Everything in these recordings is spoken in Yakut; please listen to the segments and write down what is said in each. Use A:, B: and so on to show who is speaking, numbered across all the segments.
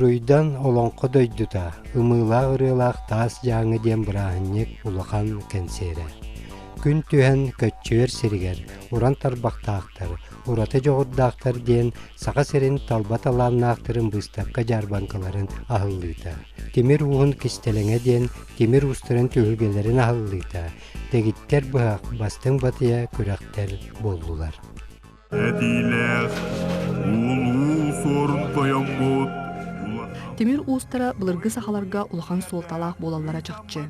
A: Уруйдан олоҥхо дойдута, ымыылаах ырыалаах Таас Дьааҥы диэн бырааһынньык улахан кэнсиэрэ. Күн түһэн көччүйэр сиригэр уран тарбахтаахтар, ураты дьоҕурдаахтар диэн Саха сирин талба талааннаахтарын быыстапка-дьаарбаҥкаларын аһыллыыта, тимир ууһун кистэлэҥэ диэн тимир уустарын түһүлгэлэрин аһыллыыта, дэгиттэр быһах, бастыҥ батыйа күрэхтэр буоллулар.
B: Этиилээх улуу суорун тойоммут
C: Тимир уустара былыргы сахаларга улахан суолталаах буолаллара чахчы.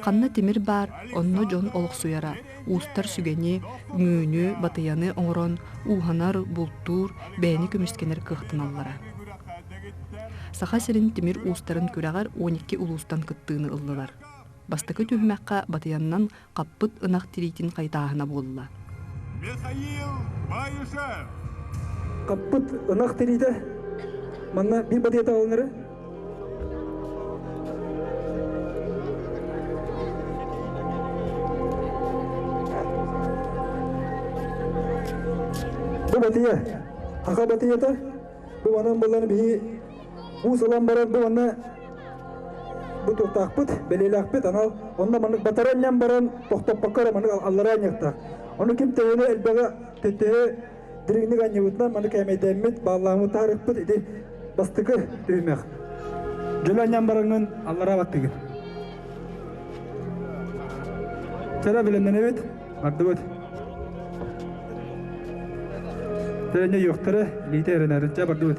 C: Ханна тимир баар, онно дьон олохсуйара. Уустар сүгэни, үҥүүнү, батыйаны оҥорон ууһанар, бултуур, бэйэни көмүскэнэр кыахтаналлара. Саха сирин тимир уустарын күрэҕэр 12 улуустан кыттыыны ыллылар. Бастакы түһүмэххэ батыйаннан хаппыт ынах тириитин хайтааһына буолла.
B: Михаил Баишев!
D: Хаппыт ынах тириитэ манна биир батыйата алынары Бу батыйа, хаха батыйата, бу манан булан биһи уус ылан баран бу манна бу туохтаахпыт, бэлиэлээхпит анал онно маннык батаранньан баран тохтоппокко эрэ маннык аллараа анньыахтаах. Ону ким төһөнү элбэҕи төһө дириҥник анньыбытынан маны кээмэйдэммит, бааллааммыт таарыкпыт ити бастакы түһүмэх. Дьөлө анньан бараҥҥын аллараа баттыгын. Чара билэннэнэбит, бардыбыт. Тэрэнне юохтара, илиитэ эрэнэринчэ бардыбыт.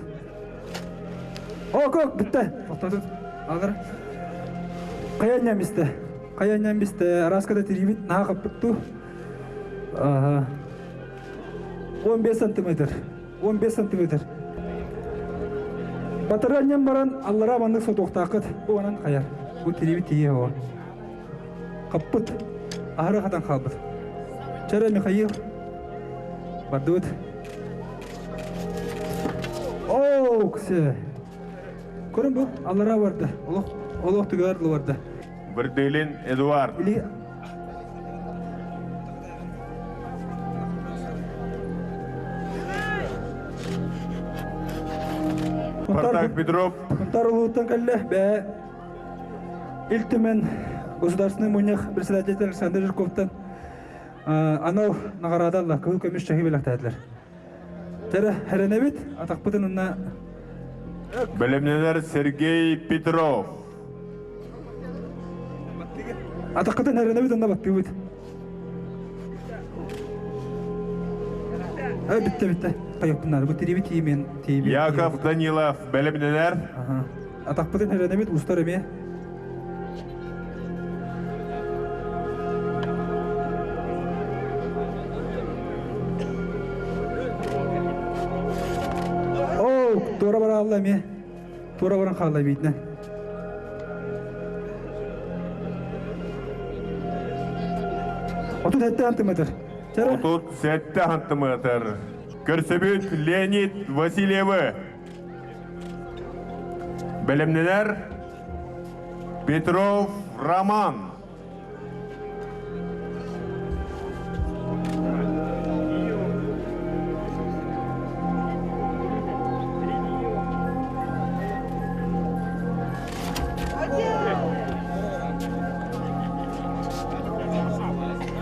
D: Ок, бүттэ. Тоқтатып. Алыр. Хайа анньан бистэ. Хайа анньан бистэ. Араскада тириибит наһаа хаппыттуу. Ага. 15 сантиметр. 15 сантиметр. Батары анньан баран аллараа маннык сотуохтааххыт. Бу онон хайар. Бу тириибит тиийэ оҕо. Хаппыт. Аһара хатан хаалбыт. Чара Михаил. Бардыбыт. Оо, ксе. Көрүн бу аллараа барда. Олох олох түгэр барда.
B: Вырдылин Эдуард.
D: Или
B: Спартак Петров.
D: Сунтар улууттан кэллэ. Бээ Ил Түмэн Государственный мунньах председатель Александр Жирковтан анал наҕараада ылла, кыһыл көмүс чаһы бэлэхтээтилэр. Тэрэ хэрэнэбит, атахпытын онно
B: Бэлэмнэнэр Сергей Петров.
D: Атаххытын хэрэнэбит онно баттыыбыт. Ай битте битте. Тайыппыннар бу тирибит тиимен тиибит.
B: Яков Данилов бэлэмнэнэр.
D: Атахпытын хэрэнэбит устар эмиэ. Оо, туора бараалла эмиэ. Туора баран хаалла эбиитинэ. 37 сантиметр.
B: 37 сантиметр. Көрсөбүт Леонид Васильевы. Бэлэмнэнэр Петров Роман.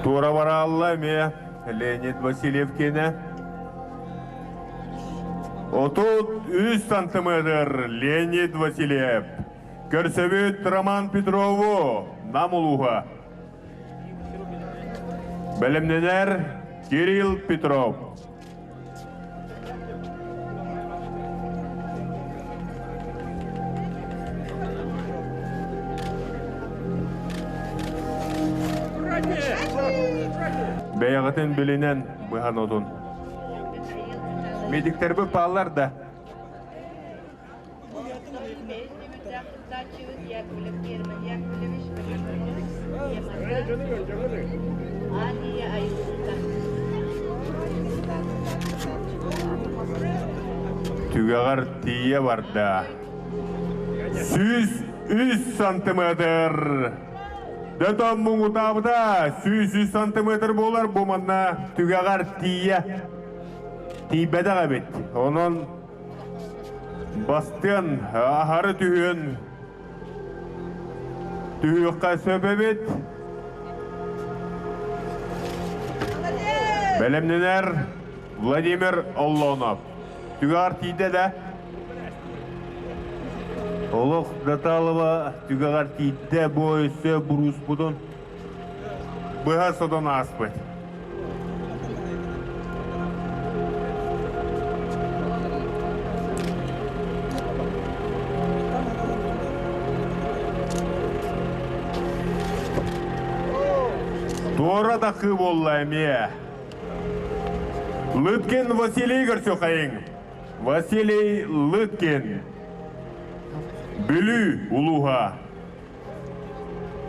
B: Туора бараалла эмиэ Леонид Васильев киэнэ. 33 сантиметр Леонид Васильев. Көрсөбүт Роман Петрову, Нам улууһа. Бэлэмнэнэр Кирилл Петров. Бэйэҕитин билинэн быһан отун. Медиктэрбит бааллар да. Түгэҕэр тиийэ барда. 103 сантиметр. Дөтөн муҥутаабыта 103 сантиметр буолар бу манна түгэҕэр тиийэ тиийбэтэх эбит. Онон. Бастыан аһары түһүөн түһүөххэ сөп эбит. Бэлэмнэнэр Владимир Оллонов. Түгэҕэр тиийдэ да? Олох Даталова түгэҕэр тиийдэ бу өссө буруспутун быһа сотон ааспыт. Туора тахыы буолла эмиэ. Лыткин Василий көрсүөххэйиҥ. Василий Лыткин. Бүлүү улууһа.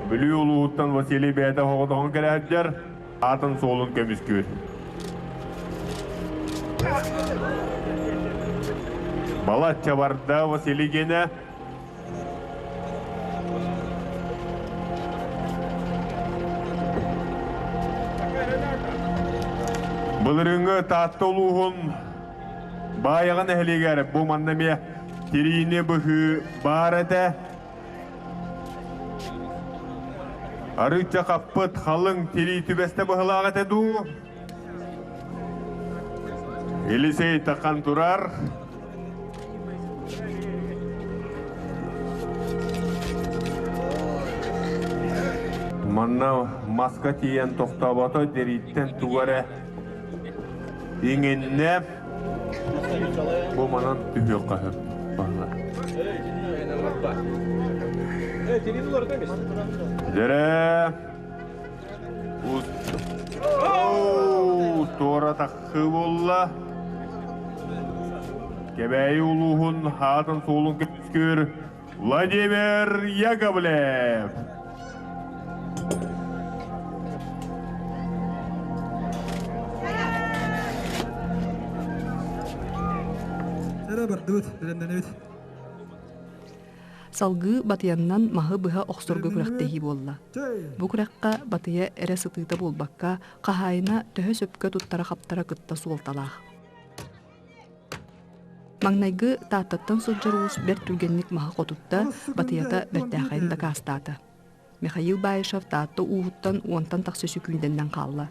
B: Бүлүү улууһуттан Василий бэйэтэ оҕотоҕун кэлэ сылдьар, аатын суолун көмүскүүр. Балачча барда Василий гиэнэ. Былырыыҥҥы Таатта улууһун Баайаҕа нэһилиэгэр бу манна эмиэ тириини быһыы баар этэ. Арыычча хаппыт халыҥ тирии түбэстэ быһылаах этэ дуу? Елисей тахан турар. Манна маска тиийэн тохтообото дерииттэн тугу эрэ иҥиннэ. Бу манан түһүөххэ сөп баһылар. Дэрэ Туора таххыы буолла. Кэбээйи улууһун хаатын суолун көмүскүүр Владимир Яковлев.
D: Эрэ бардыбыт, бэлэмнэнэбит.
C: Салгыы батыйаннан маһы быһа охсорго күрэхтэһии буолла. Бу күрэххэ батыйа эрэ сытыыта буолбакка, хаһаайына төһө сөпкө туттара-хаптара кытта суолталаах. Маҥнайгы Тааттаттан сылдьар уус бэрт түргэнник маһы хотутта, батыйата бэртээхэйин дакаастаата. Михаил Баишев Таатта ууһуттан уонтан тахса сүкүүндэннэн хаалла.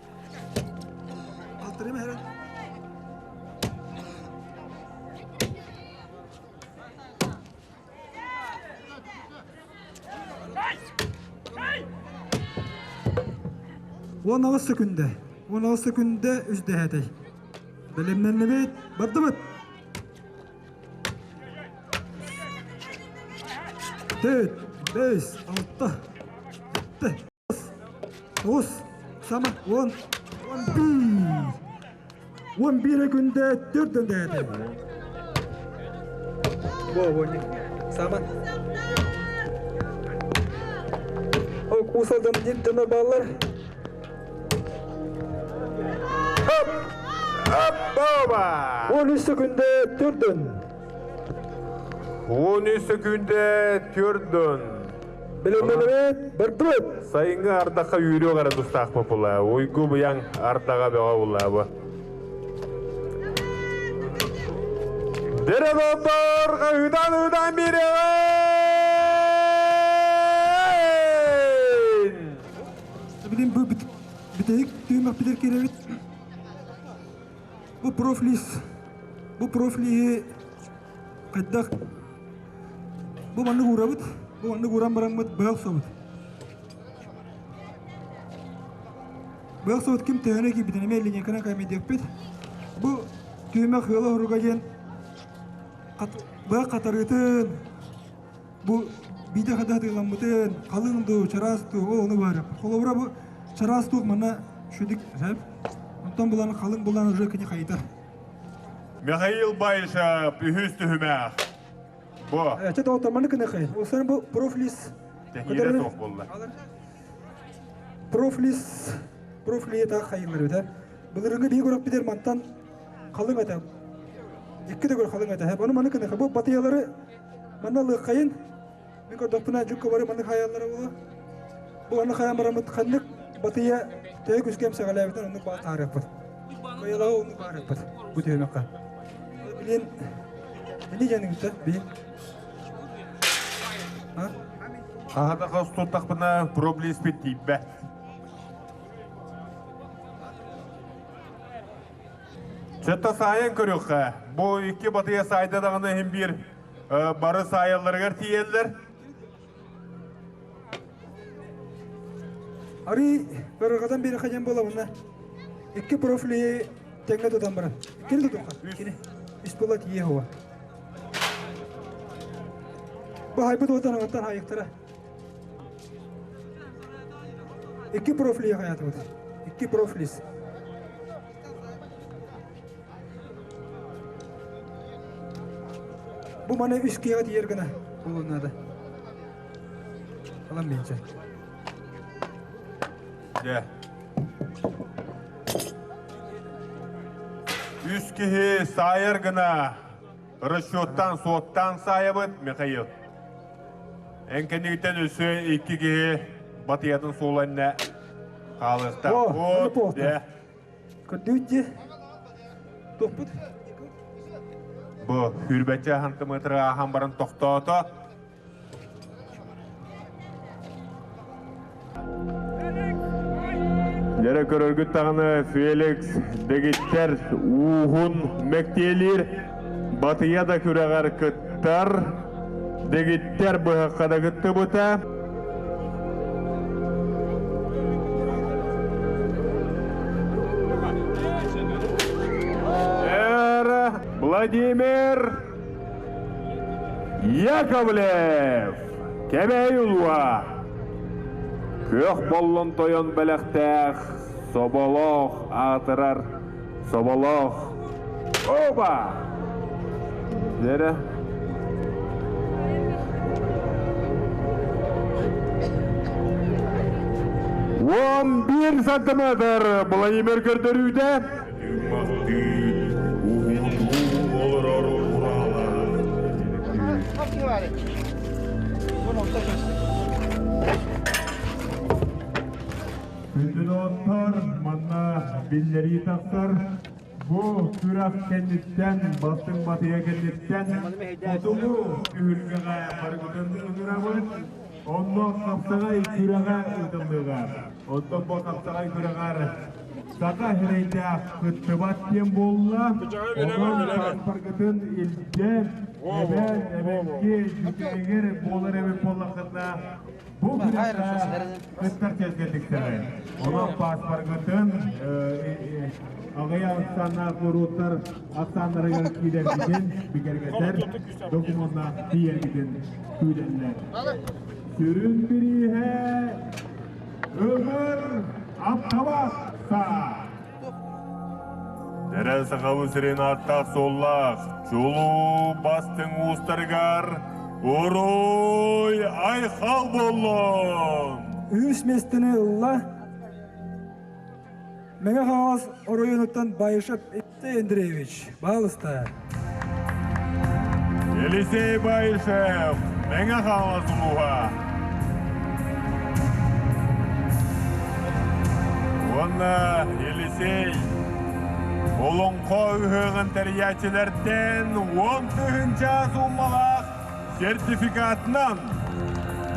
D: 16 секүндэ. 16 секүндэ үс дэһэтэй. Бэлэмнэннибит, бардыбыт. Төрт, бес, алта, жетти, тоғыз, сама, он, он бир. Он бире күндэ төрт дэһэтэй. Сама. Ол кусалдан дьоннор бааллар.
B: Аппаба!
D: 13 секунда төрдөн.
B: 13 секунда төрдөн.
D: Билимнелебит бардыбыт.
B: Сайыҥҥы ардахха үүрүөх эрэ тустаах попула. Уйгу быйаҥ ардаҕа бөҕө буллаабы. Деревотор ыдан-ыдан бирэҕин!
D: Билим бу бүтэһик түһүмэхпитигэр киирэбит. Бу профлиз, бу профлиһи хайдах бу маннык уурабыт, бу маннык ууран бараммыт быһа охсобут. Быһа охсобут ким төһөнө киирбитин эмиэ линейканан кэмийдиэхпит. Бу түһүмэх ыала-хоруга диэн быһа хатарыытын, бу биирдэ хайдах атыыламмытын, халыҥ дуу, чараас дуу, ол ону баара. Холобура бу чараас дуу манна шүдүк сөп. Онтон булан халыҥ булан уже кини хайытар.
B: Михаил Баишев үһүс түһүмэх. Бу.
D: Чэ доҕоттор маннык гыныахай. Ол бу профлиз
B: Тэһиирэ суох буолла.
D: Профлиз профлиета хайыллар эбит. Былырыҥҥы биһи көрөппүтэр мантан халыҥ этэ. Икки төгүл халыҥ этэ. Ону маннык гыныахай. Бу батыйалары Манна лыаххайын, мин көрдөхпүнэ дьукка бары маннык хайаллара буолуо. Бу маннык хайан бараммыт ханнык батыйа төһө күскэ эмсэҕэлээбитин оннук баар таарыахпыт. Кыайалаҕа оннук баарыахпыт бу түһүмэххэ. Билин. Ини дьаныгыта би.
B: Хаһата хос туттахпына проблеспит тиийбэт. Чөттө саайан көрүөххэ. Бу икки батыйа саайда даҕаны иһин биир бары саайалларыгар тиийэллэр.
D: Арый ырыгатан биэрэхэ диэн буолабына икки профили тэҥҥэ тутан баран кини тутуха кини үс була тиийэ хуа бу хайбыт уотан аҥаттан хайыктара икки профили хаятыбыт икки профилис Бу маны үс киһиэхэ тиийэр гына буолуон наада. Ылан биэнсэ.
B: Дьэ. Үс киһи саайар гына расчеттан суоттаан саайабыт Михаил. Эн кэннигиттэн өссө икки киһи батыйатын суола иннэ хаалыахтаах.
D: О,
B: Дьэ.
D: Көрдүүт дии. Туохпут?
B: Бу сүүрбэччэ сантиметры ааһан баран тохтоото. Дьэрэ көрөргүт даҕаны Феликс дэгиттэр ууһун мэктиэлиир, батыйа да күрэҕэр кыттар, дэгиттэр быһахха да кыттыбыта. Владимир Яковлев Кэбээйи улууһа Күөх боллон тойон бэлэхтээх соболоох аатырар соболоох Оба! Лера. 11 сантиметр Владимир көрдөрүүтэ. Күндү доҕоттор, манна биллэрии тахсар. Бу күрэх кэнниттэн, бастыҥ батыйа кэнниттэн хотугу түһүлгэҕэ барыбытын ыҥырабыт. Онно хапсаҕай күрэҕэ ыытыллыаҕа. Оттон бу хапсаҕай күрэҕэр саха сирэйдээх кыттыбат диэн буолла. Онон пааспаргытын илдьэ, эбээн, эбэҥки дьүкээгир буолар эбит буоллаххытына, бу күрэххэ кыттар чэпчэтиктэрэ. Онон пааспаргытын аҕыйах ахсааннаах норуоттар ахсааннарыгар киирэргитин бигэргэтэр докумуоннаах тиийэргитин күүтэллэр. Сүрүн бирииһэ Өмөр Аптабаатта! Дэрэ Сахабы сирин ааттаах-суоллаах чулуу бастыҥ уустарыгар уруй айхал буоллун!
D: Үс миэстэни ылла Мэҥэ Хаҥалас оройуонуттан Баишев Елисей Андреевич. Баалыста.
B: Елисей Баишев, Мэҥэ Хаҥалас улууһа. Уонна Елисей Олоҥхо ыһыаҕын тэрийээччилэртэн 10 000 сууммалаах сертификатынан,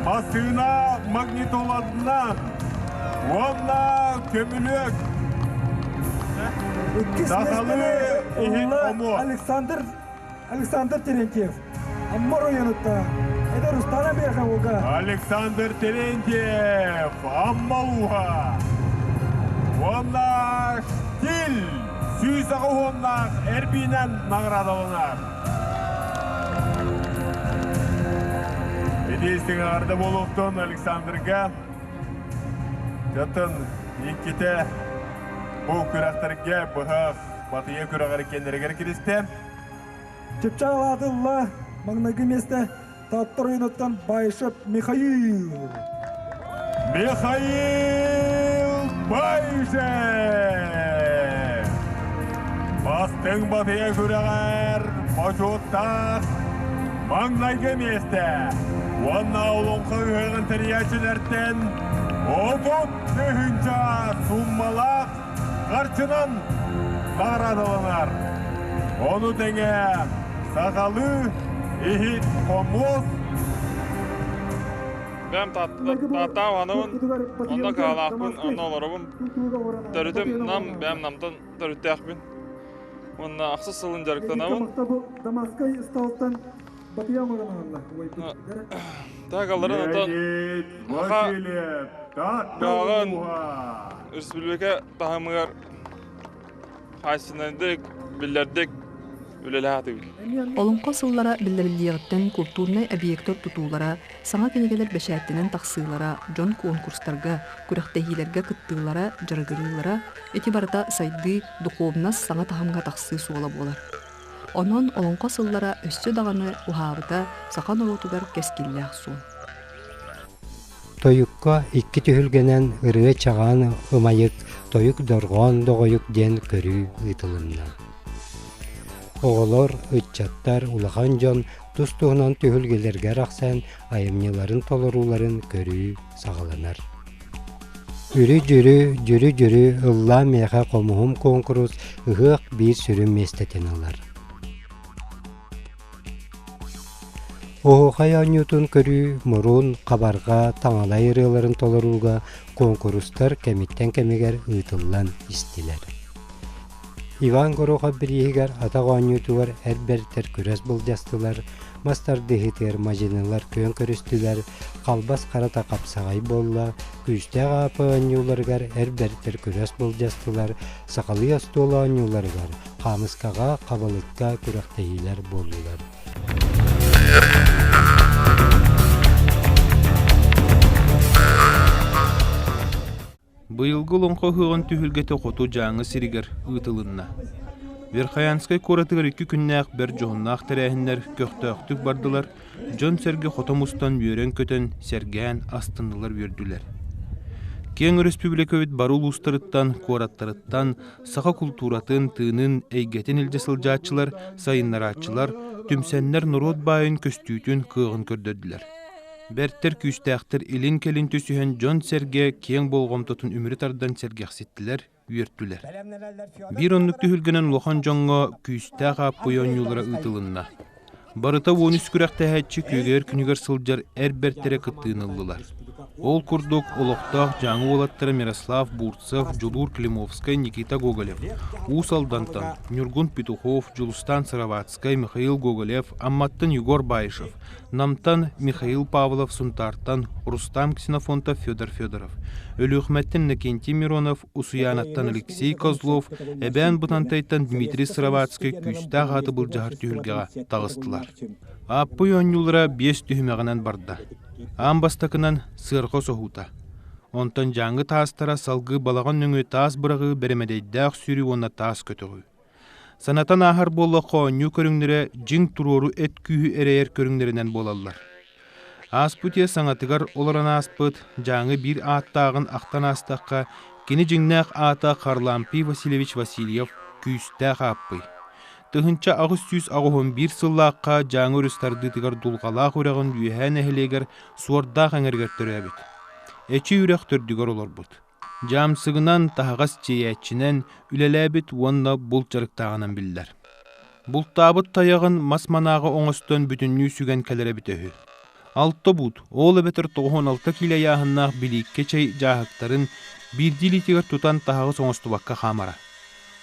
B: массыына магнитолатынан уонна көмүлүөк
D: Иккис
B: сахалыы
D: миэстэни
B: иһит
D: ылла
B: хомуок.
D: Александр Александр Терентьев. Амма оройуонуттан эдэр Устана Берховуга.
B: Александр Терентьев, Амма улууһа. Уонна Штиль 180-уоннаах эрбиинэн наҕараадаланар. Ити сыҥаарда буолуохтун Александрга. Жатын иккитэ бу күрэхтэргэ быһах батыйа күрэҕэр кэннэригэр киристэ.
D: Чыпчаал аатылла маҥнайгы миэстэ Таатта оройуонуттан Баишев Михаил.
B: Михаил Баишев! Бастыҥ батыйа күрэҕэр бочуоттаах маҥнайгы миэстэ уонна олоҥхо ыһыаҕын тэрийээччилэртэн 30 000 суммалаах харчынан наҕараадаланар. Ону тэҥэ Сахалыы иһит хомуос.
E: Бэйэм Тааттаҕа уһанабын, онно кыһалаахпын, онно олоробун. Төрүтүм Нам, бэйэм Намтан төрүттээхпин. Уонна ахсыс сылын дьарыктанабын. Так алларын онтон Саха бөҕөҕүн республика таһымыгар хаачыстыбаннайдык, биллэрдик үлэлэһэ
C: Олоҥхо сыллара биллэриллиэҕиттэн култуурунай объектар тутуулара, саҥа кинигэлэр бэчээттэнэн тахсыылара, дьон куонкурстарга, күрэхтэһиилэргэ кыттыылара, дьарыгырыылара ити барыта сайдыы, духуобунас саҥа таһымҥа тахсыы суола буолар. Онон олоҥхо сыллара өссө даҕаны уһаабыта саха норуотугар кэскиллээх суол.
A: Тойукка икки түһүлгэнэн ырыа чаҕаан ымайык, тойук дорҕоон доҕойук диэн көрүү ыытылынна. Оҕолор, ыччаттар, улахан дьон тус-туһунан түһүлгэлэргэ арахсан айымньыларын толорууларын көрүү саҕаланар. Үрү-дьүрү, дьүрү-дьүрү ыллаа миэхэ хомуһум куонкурус ыһыах биир сүрүн миэстэтин ылар. Оһуохай оонньуутун көрүү мурун, хабарҕа, таҥалай ырыаларын толорууга куонкурустар кэмиттэн кэмигэр ыытыллан истилэр. Иван Горохов бирииһигэр атах оонньуутугар эр бэртэр күрэс былдьастылар, мас тардыһыытыгар мадьынылар күөн көрүстүлэр, халбас харата хапсаҕай буолла, күүстээх аапы оонньууларыгар эр бэртэр күрэс былдьастылар, сахалыы остуол оонньууларыгар хаамыскаҕа, хабылыкка күрэхтэһиилэр буоллулар.
F: Быйылгы Олоҥхо ыһыаҕын түһүлгэтэ Хоту Дьааҥы сиригэр ыытылынна. Верхоянскай куоратыгар икки күннээх бэрт дьоһуннаах тэрээһиннэр көхтөөхтүк бардылар, дьон-сэргэ хото мустан үөрэн-көтөн, сэргээн, астыннылар үөрдүлэр. Киэҥ өрөспүүбүлүкэбит бары улуустарыттан, куораттарыттан саха култууратын, тыынын, эйгэтин илдьэ сылдьааччылар, сайыннарааччылар түмсэннэр норуот баайын көстүүтүн кыаҕын көрдөрдүлэр. Бэртэр күүстээхтэр илин-кэлин түсүһэн дьон-сэргэ киэҥ болҕомтотун үмүрү тардан сэргэхситтилэр, үөртүлэр. Биир оннук түһүлгэнэн улахан дьоҥҥо күүстээх ааппый оонньуулара ыытылынна. Барыта 13 күрэхтэһээччи күөгэйэр күнүгэр сылдьар эр бэртэрэ кыттыыны ыллылар. Ол курдук, олохтоох Дьааҥы уолаттара Мирослав Бурцев, Дьулуур Климовскай, Никита Гоголев, Уус Алдантан Ньургун Петухов, Дьулустаан Сыроватскай, Михаил Гоголев, Амматтан Егор Баишев, Намтан Михаил Павлов, Сунтаартан Рустам Ксенофонтов, Федор Федоров, Өлүөхүмэттэн Иннокентий Миронов, Усуйаанаттан Алексей Козлов, Эбээн Бытантайтан Дмитрий Сыроватскай күүстээх ааты былдьаһар түһүлгэҕэ таҕыстылар. Ааппый оонньуулара биэс түһүмэҕинэн барда. Аан бастакынан сыарҕа соһуута. Онтон дьааҥы таастара салгыы балаҕан нөҥүө таас быраҕыы бэрэмэдэйдээх сүүрүү уонна таас көтөҕүү. Санатан ааһар буоллахха оонньуу көрүҥнэрэ дьиҥ туруору эт күүһү эрэйэр көрүҥнэринэн буолаллар. Ааспыт үйэ саҥатыгар олорон ааспыт Дьааҥы биир ааттааҕын ахтан аастахха, кини дьиҥнээх аата Харлампий Васильевич Васильев күүстээх ааппый. 1881 сыллаахха Дьааҥы өрүс тардыытыгар Дулҕалаах үрэҕин үөһээ нэһилиэгэр Суордаах эҥэригэр төрөөбүт. Эчи үрэх төрдүгэр олорбут. Дьаамсыгынан, таһаҕас тиэйээччинэн үлэлээбит уонна булт дьарыктааҕынан биллэр. Бултаабыт тайаҕын мас манааҕы оҥостон бүтүннүү сүгэн кэлэрэ эбитэ үһү. Алта буут, ол эбэтэр 96 киилэ ыйааһыннаах билииккэ чэй дьааһыктарын биирдии илиитигэр тутан таһаҕас оҥостубакка хаамара.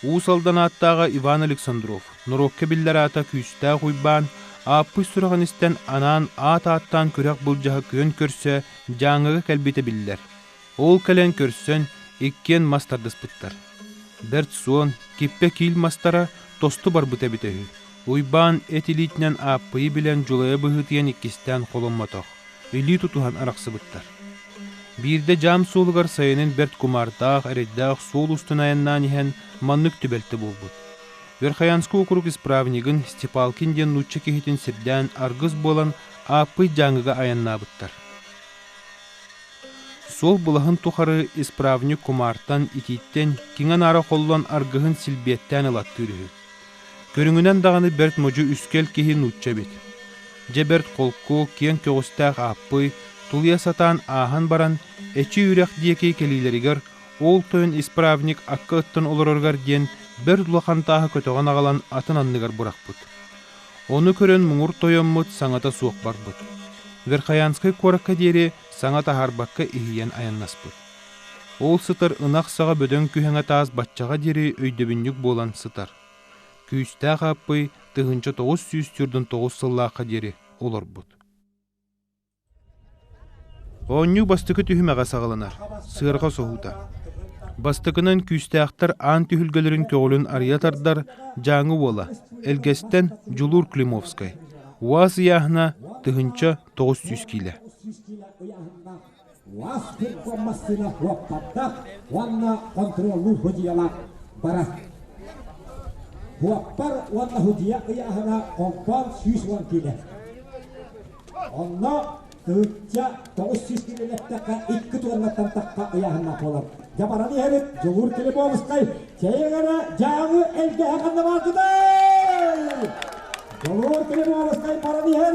F: Уус Алдан ааттааҕа Иван Александров, норуокка биллэр аата Күүстээх Уйбаан, ааппый сураҕын истэн анаан аат ааттаан күрэх былдьаһа күөн көрсө Дьааҥыга кэлбитэ биллэр. Ол кэлэн көрсөн, иккиэн мас тардыспыттар. Бэрт суон, киппэ киил мастара тосту барбыта эбитэ үһү. Уйбаан эт илиитинэн ааппыйы билэн дьулайа быһыытыйан иккистээн холоммотох, илии тутуһан арахсыбыттар. Биирдэ дьаам суолугар сайынын бэрт кумаардаах, эрэйдээх суол устун айаннаан иһэн маннык түбэлтэ буолбут. Верхоянскай уокурук исправнигын Степалкин диэн нуучча киһитин сирдээн аргыс буолан Ааппый Дьааҥыга айаннаабыттар. Суол былаһын тухары исправник кумаартан, итииттэн киҥэ-наара холлон аргыһын силбиэттээн ылаттыыр үһү. Көрүҥүнэн даҕаны бэрт модьу үскэл киһи нуучча эбит. Дьэ бэрт холку, киэҥ көҕүстээх ааппый, тулуйа сатаан ааһан баран, эчи үрэх диэки кэлиилэригэр ол тойон исправник акка ыттан олороругар диэн бэрт улахан тааһы көтөҕөн аҕалан атын анныгар бырахпыт. Ону көрөн муҥур тойоммут саҥата суох барбыт. Верхоянскай куоракка диэри саҥа таһаарбакка иһийэн айаннаспыт. Ол сытар ынах саҕа бөдөҥ күһэҥэ таас баччаҕа диэри өйдөбүнньүк буолан сытар. Күүстээх Ааппый 1949 сыллаахха диэри олорбут. Оонньуу бастакы түһүмэҕэ саҕаланар, сыарҕа соһуута. Бастакынан күүстээхтэр аан түһүлгэлэрин көҕүлүн арыйа тардар Дьааҥы уола, Элгэстэн Дьулуур Климовскай. УАЗ ыйааһына 1900 киилэ.
G: УАЗ массыына уоппаттаах уонна хонтуруоллуур судьуйалаах барар. Уоппар уонна судьуйа ыйааһына холбоон 110 киилэ. Онно 1900 килэлэттэххэ икки туоннаттан тахха ыйааһыннаах буолар. Дьэ баран иһэбит Дьулуур Килибовскай чэйиҥ эрэ Дьааҥы элгэһэ ханна бааргытай? Дьулуур Килибовскай баран иһэр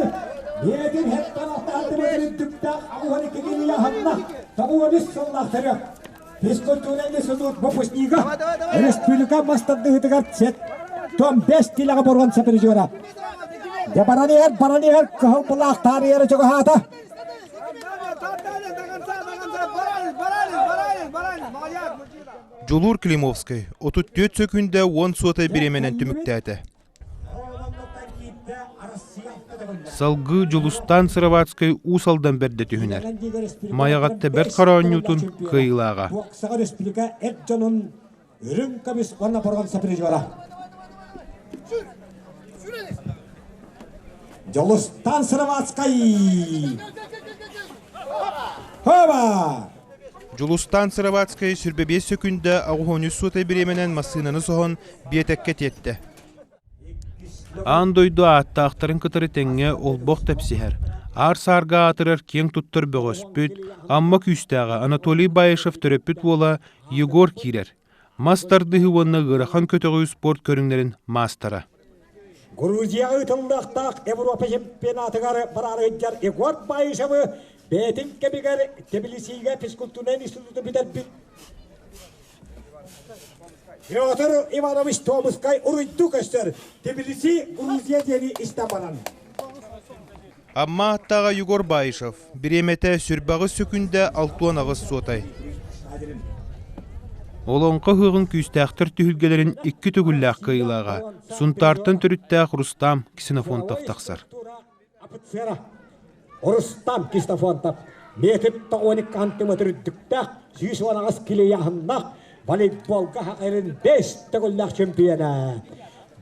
G: Биэтин хэттэн алтаһантыбытын үрдүктээх 82 киһи ыйааһынна 93 сыллаах төрүөх. Физкультурный институт выпускнига республика мас тардыһыытыгар том бэс тилэҕэ боруонса призера. Дьэ баран иһэр, баран иһэр, кыһыл былаах таарыйара чугаһаата.
F: Дьулуур Климовскай 34 сөкүүндэ 10 суотай бириэмэнэн түмүктээтэ. Салгыы Дьулустаан Сыроватскай Уус Алдан бэрдэ түһүнэр. Майаҕатта Бэрт Хара оонньуутун кыайыылааҕа.
G: Боксаҕа республика эр дьонун үрүҥ көмүс уонна боруонса призера. Дьулустаан Сыроватскай! Хоба!
F: Дьулустаан Сыроватскай сүрбэ биэс сөкүүндэ 83 суотай бириэмэнэн массыынаны соһон биэтэккэ тиэттэ. Аан дойду ааттаахтарын кытары тэҥҥэ олбох тэпсиһэр, аар-саарга аатырар киэҥ туттар бөҕөспүт, Амма күүстээҕэ Анатолий Баишев төрөппүт уола Егор киирэр. Мас тардыһыы уонна ыарахан көтөҕүү спорт көрүҥнэрин маастара.
G: Грузияҕа ыытыллыахтаах Европа чемпионатыгар бараары сылдьар Егор Баишевы бэйэтин кэмигэр Тбилисигэ физкультурнай институту бүтэрбит Петр Иванович Томскай уруйдуу көстөр Тбилиси Грузия диэни истэн баран.
F: Амма аттааҕа Егор Баишев бириэмэтэ сүрбэҕис сөкүүндэ 68 суотай. Олоҥхо ыһыаҕын күүстээхтэр түһүлгэлэрин икки төгүллээх кыайыылааҕа Сунтаартан төрүттээх Рустам Ксенофонтов тахсар.
G: Рустам Ксенофонтов метр тоҕуоник сантиметр үрдүктээх, 118 килояһыннаах волейболга хахайрын бэс төгүллээх чемпиона.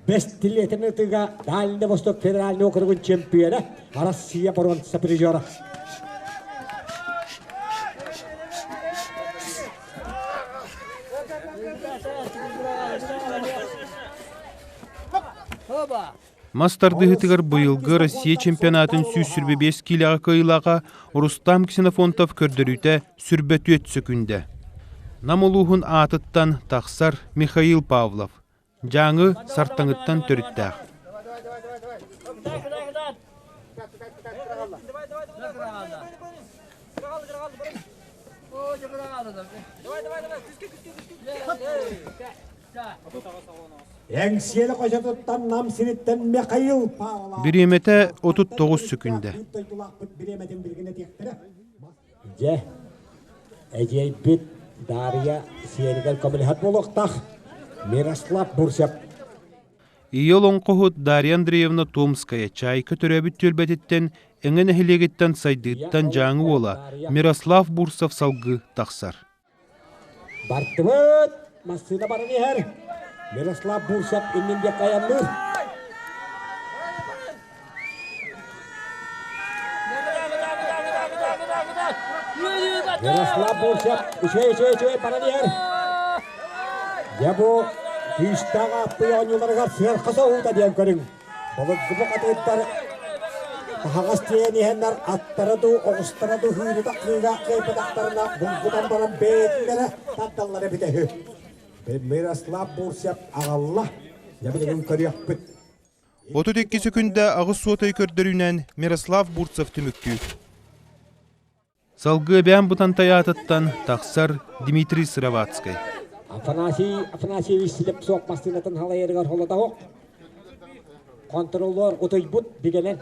G: Бэстилиэтин ытыга Дальний Восток федеральный округун чемпиона, Россия боруонса призера.
F: Мас тардыһыытыгар быйылгы Россия чемпионатын 125 киилэҕэ кыайыылааҕа Рустам Ксенофонтов көрдөрүүтэ сүрбэ түөрт сөкүүндэ. Нам улууһун аатыттан тахсар Михаил Павлов, Дьааҥы Сартаҥыттан төрүттээх.
G: Эҥсиэли хочотуттан Нам сириттэн Михаил Павлов
F: Бириэмэтэ 39 сөкүүндэ.
G: Бириэмэтин билигин этиэхтэрэ. Дьэ, эдьиэйбит Дарья сиэнигэр көмөлөһөр буолуохтаах. Мирослав Бурцев.
F: Ийэ олоҥхоһут Дарья Андреевна Томская Чайка төрөөбүт түөлбэтиттэн Эҥэ нэһилиэгиттэн Сайдыыттан Дьааҥы уола Мирослав Бурцев салгыы тахсар.
G: Бардыбыт! Массыына баран иһэр. Мирослав Бурцев иннин диэки айанныыр. Мирослав Бурцев үчүгэй үчүгэй үчүгэй баран иһэр. Дьэ бу күүстээх ааппый оонньууларыгар сыарха соһуута диэн көрүҥ. Былыргы атыттар таһаҕас тиэйэн иһэннэр аттара дуу, оҕустара дуу һүүрүтэ кыыга кыайбатахтарына булгутан баран бэйэтинэрэ тардаллара эбитэ үһү. Мирослав Бурцев аҕалла. Дьэ билигин көрүөхпүт.
F: 32 сөкүндэ аҕыс суотай көрдөрүүнэн Мирослав Бурцев түмүктүүр. Салгыы Эбээн Бытантай аатыттан тахсар Дмитрий Сыроватскай.
G: Афанасий Афанасьевич Слепцов массыынатын халайарыгар холотоһук. Контроллор утуйбут бигэнэн.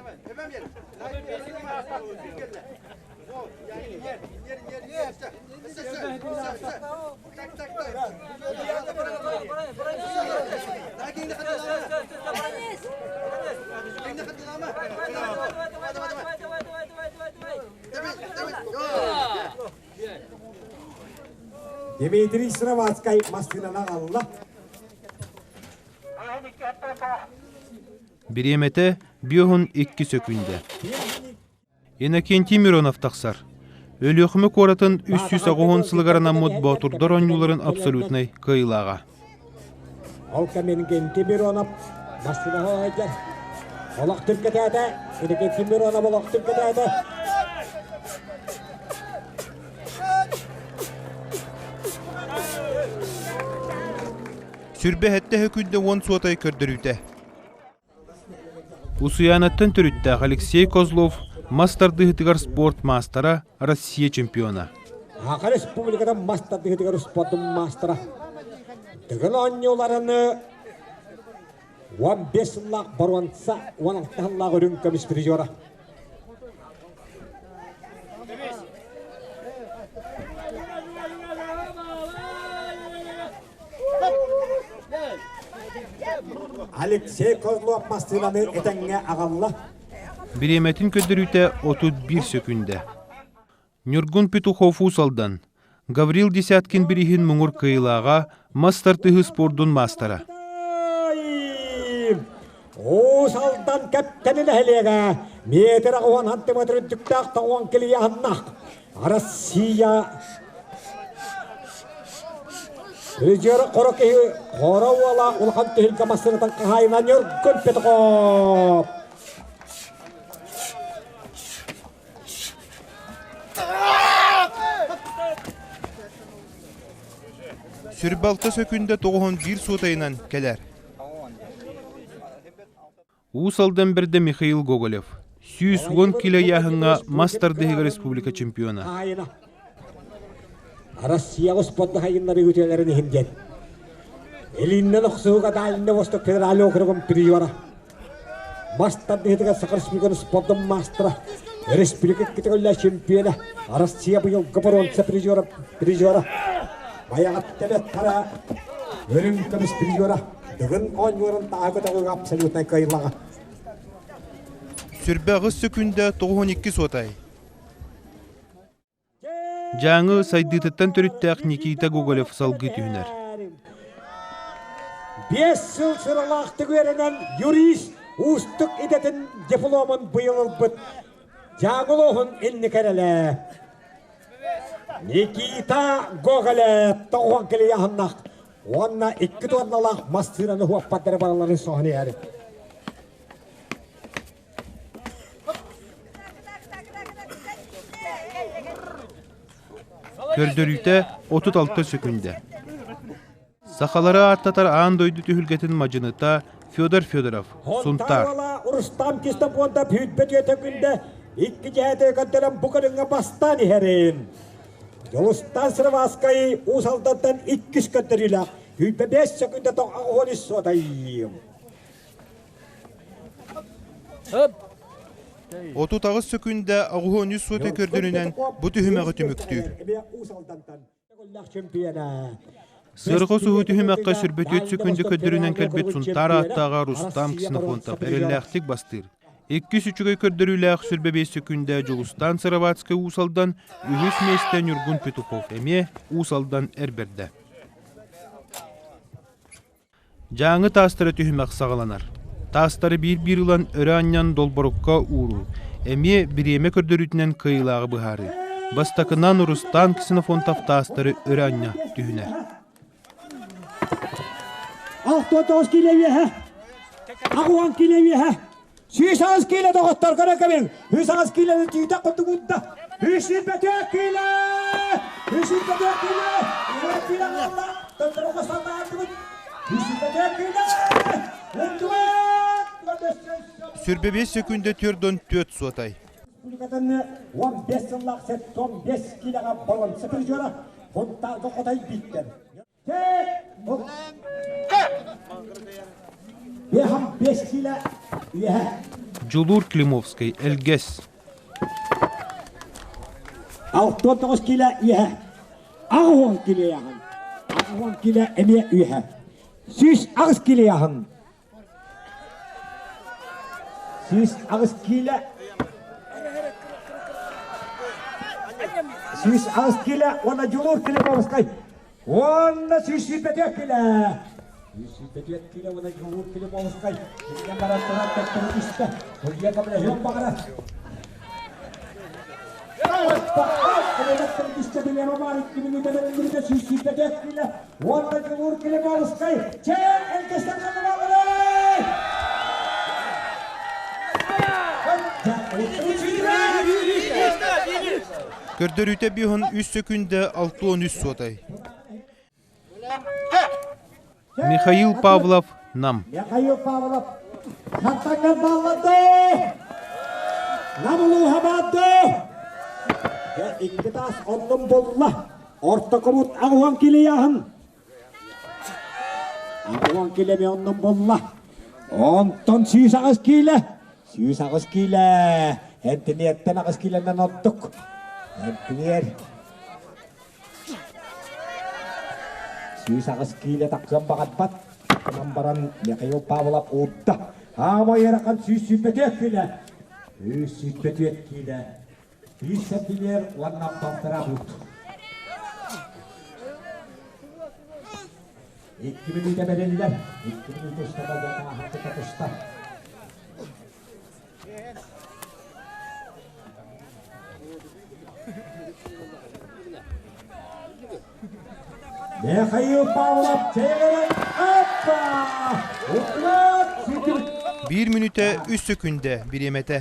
G: Дмитрий Сыроватскай массыынаны аҕалла.
F: Бириэмэтэ биоһун икки сөкүүндэ. Иннокентий Миронов тахсар. Өлүөхүмэ куоратын 390 сылыгар анаммыт Боотурдар оонньууларын абсолютнай кыайыылааҕа.
G: Ол кэмин Генти Миронов массыынаҕа сылдьар. Олох түргэтээтэ. Иннокентий Миронов олох түргэтээтэ.
F: Сүрбэ сэттэ өкүндэ уон суотай көрдөрүүтэ. Усуйаанаттан төрүттээх Алексей Козлов мас тардыһыытыгар спорт маастара, Россия чемпиона.
G: Саха Республикатын мас тардыһыытыгар спордун маастара. Дыгын оонньууларыны 15 сыллаах боруонса, 16 сыллаах үрүҥ көмүс призера. Алексей Козлов массыынаны этэҥҥэ аҕалла.
F: Бириэмэтин көрдөрүүтэ 31 сөкүүндэ. Ньургун Петухов Уус Алдан, Гаврил Десяткин бирииһин муҥур кыайыылааҕа, мас тардыһыы спордун маастара.
G: Уус Алдан Кэптэни нэһилиэгэ метр аҕыһан сантиметр үрдүктээх тоҕуон килийааннаах Россия Призера хоро киһи хоро уола улахан түһүлгэ массыынатын хаһаайына Ньургун Петухов.
F: Сүрбалта сөкүндэ тоҕуһун биир суотайынан кэлэр. Уус Алдан бэрдэ Михаил Гоголев 110 кило ыйааһыҥҥа мас тардыһыыга республика чемпиона.
G: Россияҕа спорт хайыннары үтүөлэрин иһин диэн. Илииннэн охсуһууга Дальний Восток федеральный округун призера. Мас тардыһыытыгар Саха Республикатын спордун маастара, республика категория чемпиона, Россия быйылгы боруонса призера, призера. Байаҕатта хара өрүҥ көмүс призера. Дыгын оонньуурун тааһы көтөҕүүгэ абсолютнай кыайыылааҕа.
F: Сүрбэ аҕыс сөкүүндэ 92 суотай. Дьааҥы сайдыытыттан төрүттээх Никита Гоголев салгыы түһүнэр.
G: Биэс сыл сыралаахтык үөрэнэн юрист уустук идэтин дипломун быйыл ылбыт Дьааҥы улууһун инники эрэлэ Никита Гоголев тоҕуһан килийаһыннах уонна икки туонналаах массыынаны хуоппаттары бараларын соһон иһэр.
F: Көрдөрүүтэ 36 сөкүндэ. Сахалары ааттатар аан дойду түһүлгэтин мадьыныта Федор Федоров, Сунтаар.
G: Рустам Кистопонтов сүүрбэ түөрт күндэ икки дьэһэтэ көрдөрөн бу көрүҥҥэ бастаан иһэрин. Дьулустаан Сырваскай Уус Алдантан иккис көрдөрүүлээх сүүрбэ биэс сөкүндэ тоҕо үс суотайым.
F: 38 сөкүндэ 83 суота көрдөрүнэн бу түһүмэҕи түмүктүүр. Сырҕа суһу түһүмэххэ сүрбөтүөт сөкүндэ көрдөрүнэн кэлбит Сунтаар ааттааҕа Рустам Ксенофонтов эрэллээхтик бастыыр. Иккис үчүгэй көрдөрүүлээх сүрбэ биэс сөкүндэ Дьулустаан Сыроватскай Уус Алдан, үһүс миэстэ Ньургун Петухов эмиэ Уус Алдан эр бэрдэ. Дьааҥы таастара түһүмэх саҕаланар. Таастары биир-биир ылан өрө анньан долборукка ууруу, эмиэ бириэмэ көрдөрүүтүнэн кыайыылааҕы быһаарыы. Бастакынан Рустам Ксенофонтов таастары өрө анньа түһүнэр.
G: 69 кило үөһэ! 60 кило үөһэ! 108 кило доҕоттор көрө кэбиҥ! 108 килоны түүтэ курдук уурда! 124 кило! 124 кило! 1 кило хаалла! Төнтөрөкө санаатыбыт! 124 кило! Урдубат!
F: Сүрбэ биэс сөкүүндэ төрдөн түөрт суотай.
G: Республикатын 15 сыллаах 75 килоҕа боруонса призера Хунтаарга хотой бииттэр. Бэһам бес кило.
F: Дьулуур Климовскай, Элгэс.
G: 69 киилэ үөһэ. 80 киилэ яһын. 80 киилэ эмиэ үөһэ. 108 киилэ яһын. 108 киилэ 108 киилэ уонна Дьулуур Климовскай Уонна 124 килэ. 124 килэ уонна Дьулуур Климовскай. Кинигэ баран туран төттөрү түстэ. Судьуйа көмөлөһүөн баҕарар. Түстэ билиэм баар икки мүнүүтэ бэриллибитэ 124 килэ. Уонна Дьулуур Климовскай. Чэ, элгэстэн ханна баалларый?
F: Көрдөрүүтэ биһон үс сөкүндэ 63 суотай. Михаил Павлов, Нам.
G: Михаил Павлов, Хантанган баллады! Нам улууһа баады! Икки таас оннун булла. Ортокубут аҕуһан килияһын. 80 килэми оннун булла. Онтон 108 киилэ. 108 киилэ. Энтиниэртэн 8 киилэнэн ордук. Энтиниэр 108 киилэ тахсыан баҕарбат. Онон баран Михаил Павлов уурда. Аамай ыарахан 124 киилэ. 124 киилэ. Биир сэнтиниэр уонна балтараа буут. Икки мүнүүтэ бэриллэр. Икки мүнүүтэ устата дьатааһын туста. Михаил Павлов чэйгэрэ аппа! Уклад
F: Биир мүнүүтэ үс сөкүндэ бириэмэтэ.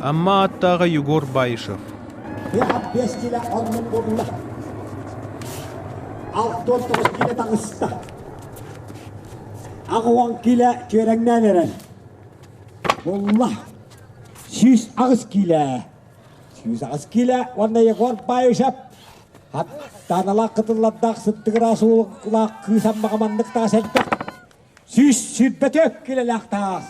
F: Амма аттааҕа Егор Баишев.
G: Биэс киилэ оннук буолла. 69 киилэ таҕыста. 80 киилэ түөрэҥнээн эрэр. Булла. 108 киилэ. 108 киилэ уонна Егор Баишев Таналаах кытыллардаах сыттыгыраас суулаах кыыс аммаҕа маннык таас элбэх. 124 киилэлээх таас.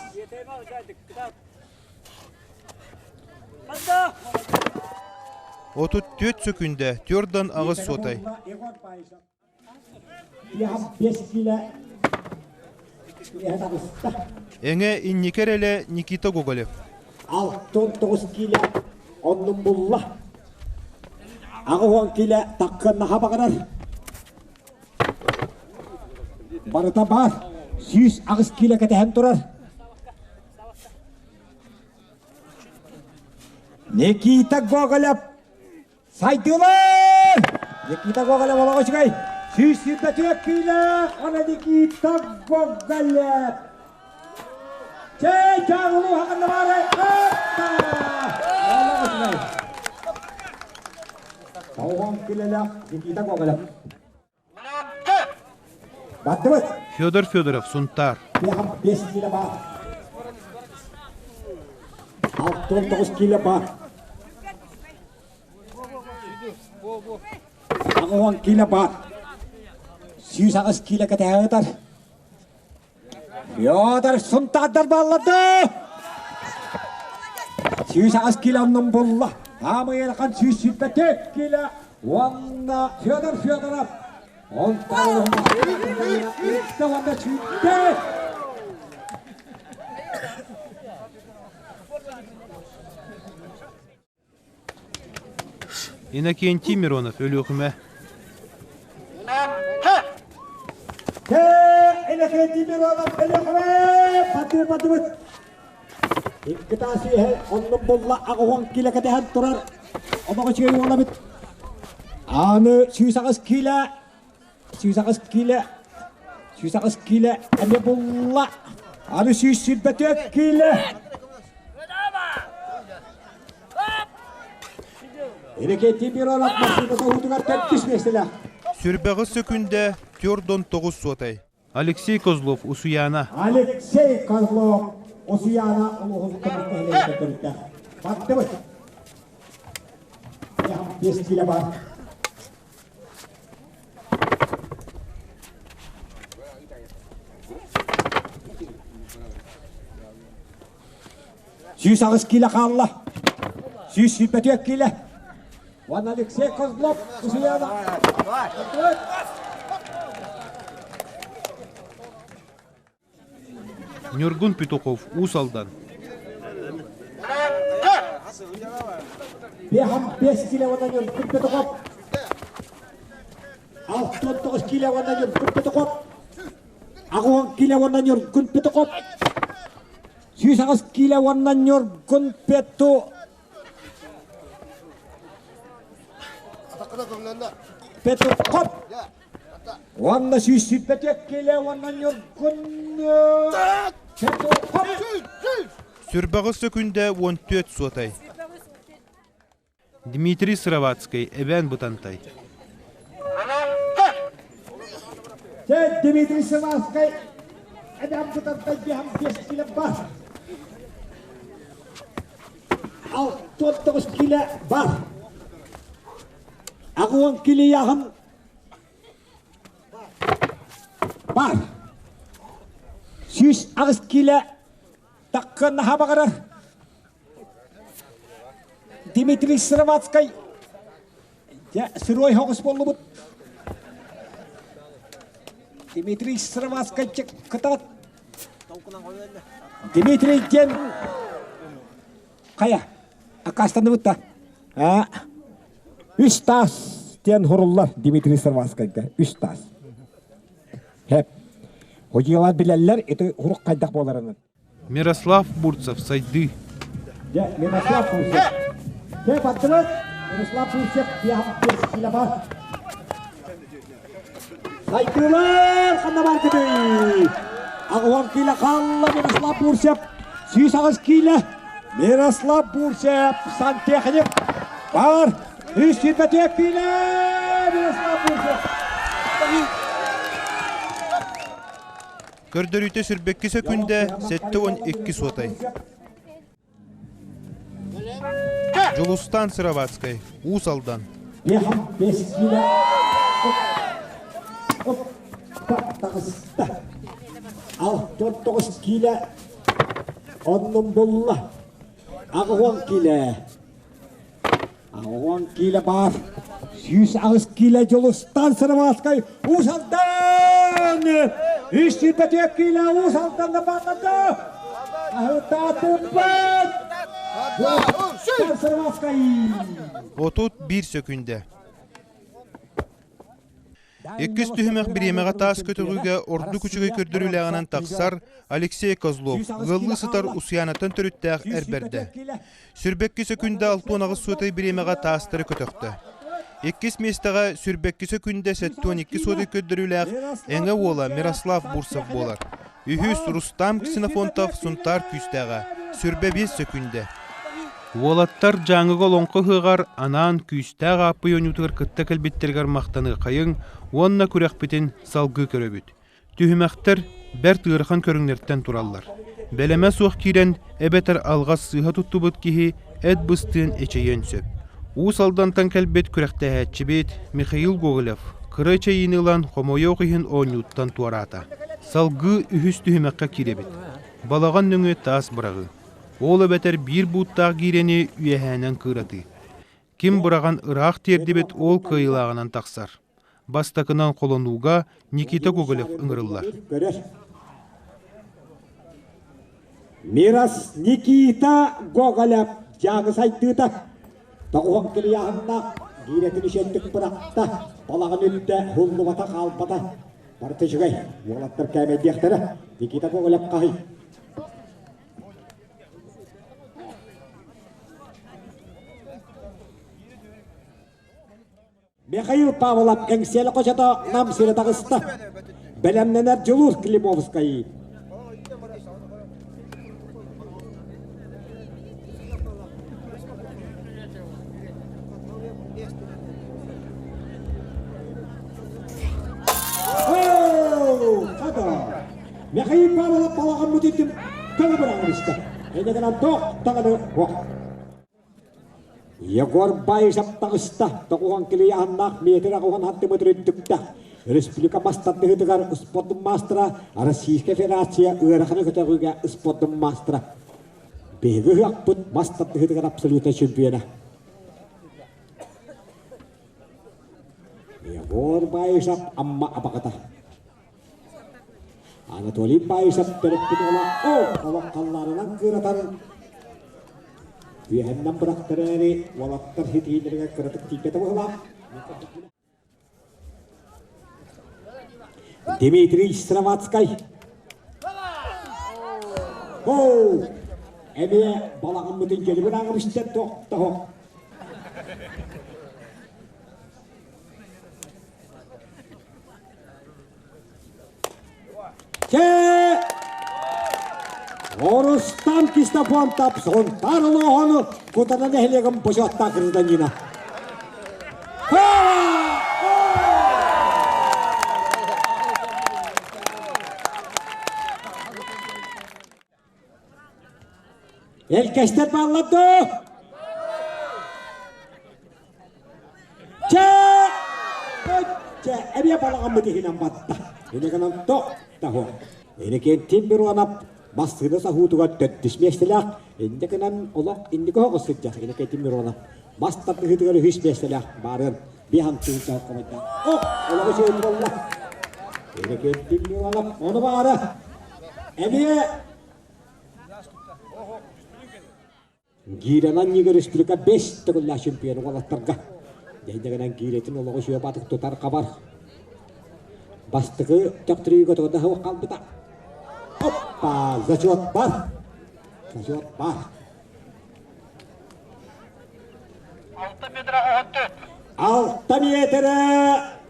F: 34 сөкүндэ төрдөн аҕыс суотай. Эҥэ инники эрэлэ Никита Гоголев.
G: 69 киилэ оннун булла. 80 киилэ таккыннаха баҕарар. Барыта баар. 108 киилэ кэтэһэн турар. Никита Гоголев сайдыылар! Никита Гоголев олоҕо үчүгэй. 124 киилэ ана Никита Гоголев. Чэй, чааҕылуу хаҕанна баарай. Аппа! Олоҕо үчүгэй. Тоҕон килэлээх Никита Гоголев. Баттыбыт.
F: Федор Федоров, Сунтаар.
G: 5 киилэ баар. 69 киилэ баар. 80 киилэ баар. 108 киилэ кэтэһэытар. Федор Сунтаардар баалларды! 108 киилэ оннун булла. Аамай ыарахан 124 киилэ уонна Федор Федоров. Онтон уонна сүүрдэ.
F: Иннокентий Миронов, Өлүөхүмэ.
G: Иннокентий Миронов, Өлүөхүмэ! Батыр батыбыт. Икки таас үөһэ оннун булла аҕыһон киилэ кэтэһэн турар. Омоҕо үчүгэй уолабыт. Аны 108 киилэ, 108 киилэ, 108 киилэ эмиэ булла. Аны 124 киилэ. Иннокентий Миронов массыына тоһуутугар төрдүс миэстэлээх.
F: Сүрбэҕи сөкүндэ төрдөн тоҕус суотай. Алексей Козлов, Усуйаана.
G: Алексей Козлов, Усуйаана улууһун көмүс нэһилиэгиттэн төрүттээх. Бардыбыт. Биэс киилэ баар. 108 киилэ хаалла. 124 киилэ. Уонна Алексей Козлов Усуйаана.
F: Ньургун Петухов, Уус Алдан.
G: Бехам 5 киле уонна Ньургун Петухов. 69 киле уонна Ньургун Петухов. 80 киле уонна Ньургун Петухов. 108 киле уонна Ньургун Пету Петухов. Уонна 124 киле уонна Ньургун Петухов.
F: Сүрбэҕис сөкүндэ 14 суотай. Дмитрий Сыроватскай, Эбээн Бытантай.
G: Дьэ, Дмитрий Сыроватскай, Эбээн Бытантай биһам 5 киле бар. 69 киле бар. Агуон килияһын бар. 108 киле таккын наха баҕарар. Дмитрий Сыроватскай дьэ сырой соҕус буоллубут. Дмитрий Сыроватскай кытаат. Дмитрий диэн хайа аккаастанныбыт да а үс таас диэн хуруллар Дмитрий Сыроватскайга үс таас. Хэп. Худьялар билэллэр ити хурук хайдах буоларынан.
F: Мирослав Бурцев сайдыы.
G: Дьэ, Мирослав Бурцев. Дьэ, бардыбыт. Мирослав Бурцев бар. Сайдыылар ханна бардыбый? Аҕыһан киилэ хаалла Мирослав Бурцев. 108 киилэ Мирослав Бурцев сантехник бар. 124 киилэ Мирослав Бурцев.
F: Көрдөрүүтэ сүрбэкки сөкүндэ 72 суотай. Дьулустаан Сыроватскай, Уус Алдан.
G: Ал 49 киилэ оннун булла. Аҕыс киилэ. 10 киилэ баар. 108 киилэ Дьулустаан Сыроватскай Уус Алдан! 324 киилэ Уус Алданна баатады! Аһытаатыппыт! Дьулустаан Сыроватскай!
F: 31 сөкүндэ. Иккис түһүмэх бириэмэҕэ таас көтөҕүүгэ ордук үчүгэй көрдөрүүлээҕинэн тахсар Алексей Козлов ыаллыы сытар Усуйаанаттан төрүттээх эр бэрдэ. Сүрбэкки сөкүндэ 68 суотай бириэмэҕэ таастары көтөхтө. Иккис миэстэҕэ Сүрбэкки сөкүндэ 72 суотай көрдөрүүлээх Эҥэ уола Мирослав Бурцев буолар. Үһүс Рустам Ксенофонтов Сунтаар күүстээҕэ, сүрбэ биэс сөкүндэ. Уолаттар Дьааҥыга олоҥхо ыһыаҕар анаан күүстээх ааппый оонньуутугар кытта кэлбиттэригэр махтаныаххайыҥ уонна күрэхпитин салгыы көрөбүт. Түһүмэхтэр бэрт ыарахан көрүҥнэртэн тураллар. Бэлэмэ суох киирэн эбэтэр алҕас сыыһа туттубут киһи эт быстыан эчэйиэн сөп. Уус Алдантан кэлбит күрэхтэһээччибит Михаил Гоголев кыра эчэйиини ылан хомойуох иһин оонньууттан туораата. Салгыы үһүс түһүмэххэ киирэбит. Балаҕан нөҥүө таас быраҕыы. Ол эбэтэр биир бууттаах гиирэни үөһээнэн кыыратыы. Ким быраҕан ыраах тиэрдибит ол кыайыылааҕынан тахсар. Бастакынан холонууга Никита Гоголев ыҥырыллар.
G: Мирас Никита Гоголев дьааҥы сайдыыта тоҕуһан килийааһыннаах гиирэтин ишеттик бырахта, балаҕан үрдэ һуллубата хаалбата. Барыта үчүгэй, уолаттар кээмэйдиэхтэрэ. Никита Гоголев хаһый? Михаил Павлов Эҥсиэли хочото Нам сирэ таҕыста. Бэлэмнэнэр Дьулуур Климовскай. Михаил Павлов балаҕан бүтүттүм көҥү быраҕан Энегынан тоқ таҕаны ох. Егор Баишев таҕыста, тоҕуһан килийааннаах метр аҕыһын хантыметр үрдүктэ. Республика мас тардыһыытыгар спордун маастара, Российскай Федерация ыараханы көтөҕүүгэ спордун маастара. Биһиги ыһыахпыт мас тардыһыытыгар абсолютнай чемпиона. Егор Баишев Амма абаҕата. Анатолий Баишев төрөппүт уола олох халлаанынан кыыратан үөһэннэн бырахтар эрээри уолаттар ситиилэригэр кыратык тиийбэтэ быһыылаах. Дмитрий Сыроватскай. Оу! Эмиэ балаҕаммытын дьөлүбүн ааҕыбыстар тохтоһо. Чэ! Орустан Кистофонтап Сунтаар улууһун Кутана нэһилиэгин бочуоттаах гражданина. Элкэстэр бааллар дуо? Чэ! Чэ, эмиэ балаҕаммыт иһинэн батта. Ини гынан тох таһо. Иннокентий Миронов массыына саһуутугар төрдүс миэстэлээх. Инньэ гынан олох инники оҕус сылдьар Иннокентий Миронов. Мас тардыһыытыгар үһүс миэстэлээх баарыан биһан тыһыынча хомойда. Ох, олоҕу үчүгэй буолла. Иннокентий Миронов ону баара. Эмиэ Гиирэнэн Ньыгыр республика бэс төгүллээх чемпион уолаттарга. Дьэйдэгэнэн гиирэтин олоҕу сүө батык тутар хабар. Бастакы төхтүрүүгэ тоҕо да хаалбыта. Оппа, зачет бар. Зачет бар. 6 метрэ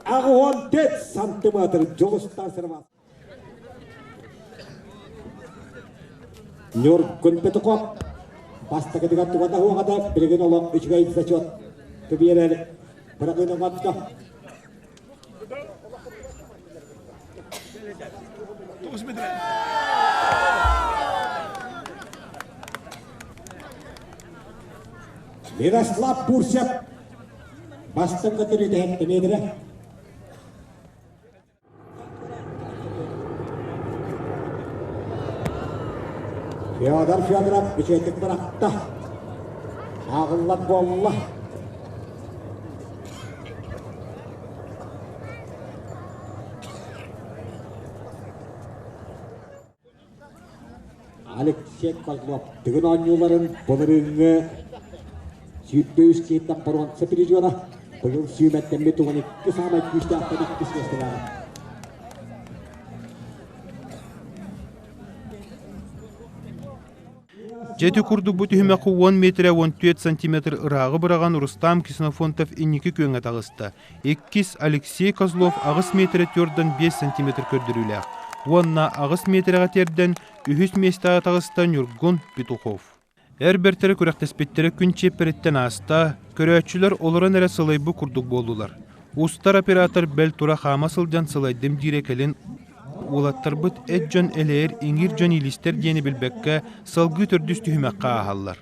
G: 84 сантиметр Дьулустан Сырвас. Ньургун Петухов бастакытыгар туга да суоҕа билигин олох үчүгэй зачет биэрэр бырагыына оҥотто. Мирослав Бурсев бастакы төрүтэһэн эмиэдэрэ. Федор Федоров үчүгэйдик бырахта. Ааҕыллар буолла. Алексей Козлов Дыгын оонньууларын былырыыҥҥы 103 киһиттэн боруонса призера быйыл сүүмэрдэммит 12 саамай күүстээхтэр иккис миэстэлээҕэ.
F: Дьэ ити курдук бу түһүмэххэ 10 метрэ 14 сантиметр ырааҕы быраҕан Рустам Ксенофонтов инники күөҥҥэ таҕыста. Иккис Алексей Козлов 8 метрэ 4,5 сантиметр көрдөрүүлээх уонна 8 метрэҕэ тиэрдэн үһүс миэстэҕэ таҕыста Ньургун Петухов. Эр бэртэрэ күрэхтэспиттэрэ күн чиэппэриттэн ааста, көрөөччүлэр олорон эрэ сылайбыт курдук буоллулар. Устар оператор бэл тура хаама сылдьан сылайдым диирэ кэлин уолаттарбыт эт дьон элэйэр иҥиир дьон иилистэр диэни билбэккэ салгыы төрдүс түһүмэххэ ааһаллар.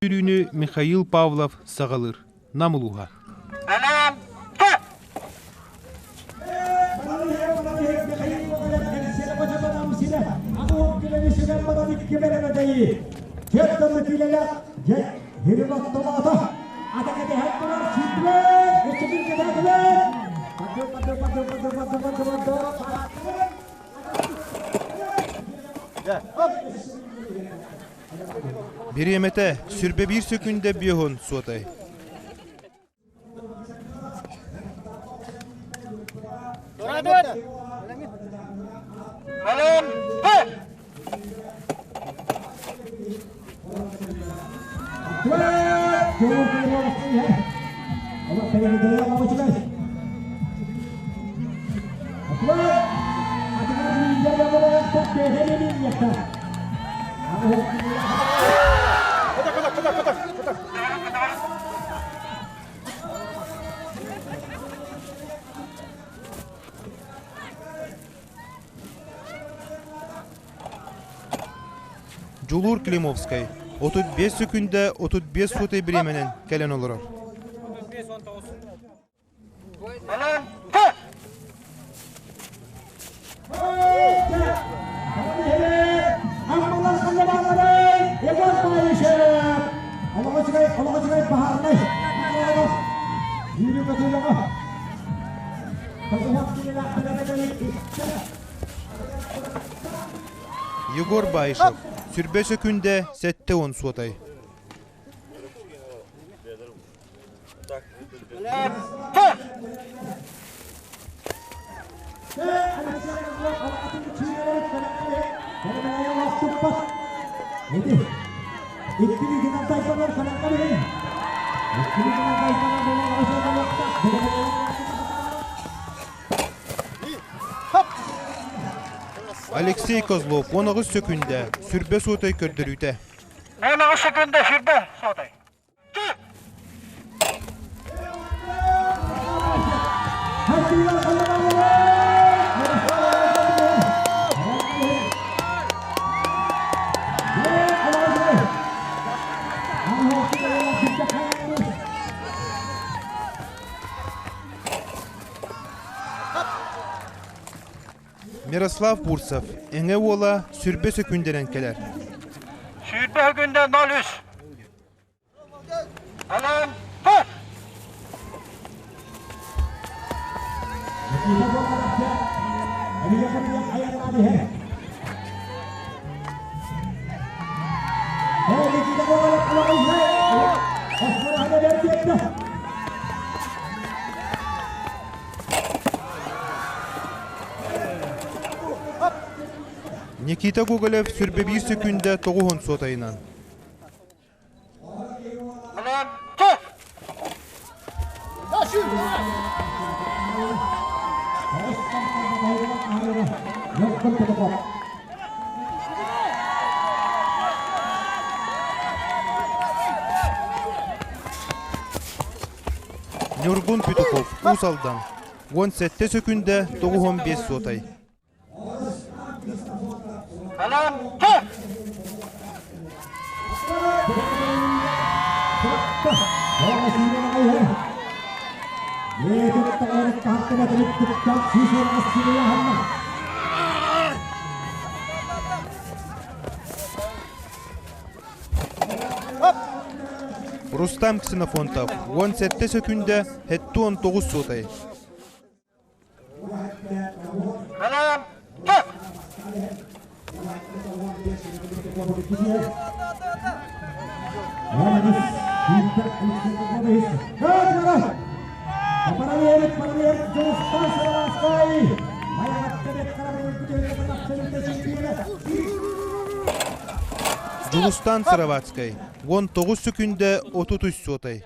F: Сүүрүүнү Михаил Павлов саҕалыыр. Нам улууһа. Бириэмэтэ сүрбэ биир сөкүүндэ биоһун суотай. Дьулуур Климовскай 35 сөкүүндэ 35 суотай бириэмэнэн кэлэн олорор. Егор Баишев, сүрбэ сөкүндэ 70 суотай. Алексей Козлов 19 сөкүндэ сүрбэ суотай көрдөрүүтэ.
H: 19 сөкүндэ сүрбэ суотай.
F: Мирослав Бурцев, Эҥэ уола сүрбэ сөкүндэнэн кэлэр.
H: Сүүрбэ күндэ 03.
F: Никита Гоголев сүрбэ биир сөкүндэ тоҕуһун суотайынан. Ньургун Петухов, Уус Алдан, 17 сөкүндэ 95 суотай. Рустам Ксенофонтов 17 сөкүндэ 79 суотай. Дьулустан Сыроватскай 19 сөкүндэ 33 суотай.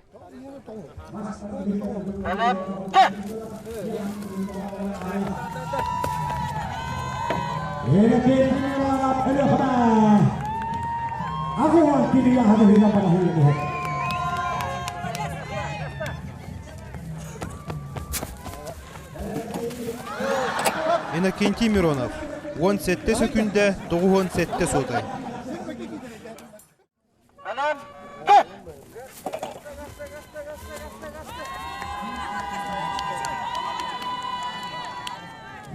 F: Иннокентий Миронов 17 сөкүндэ 97 суотай.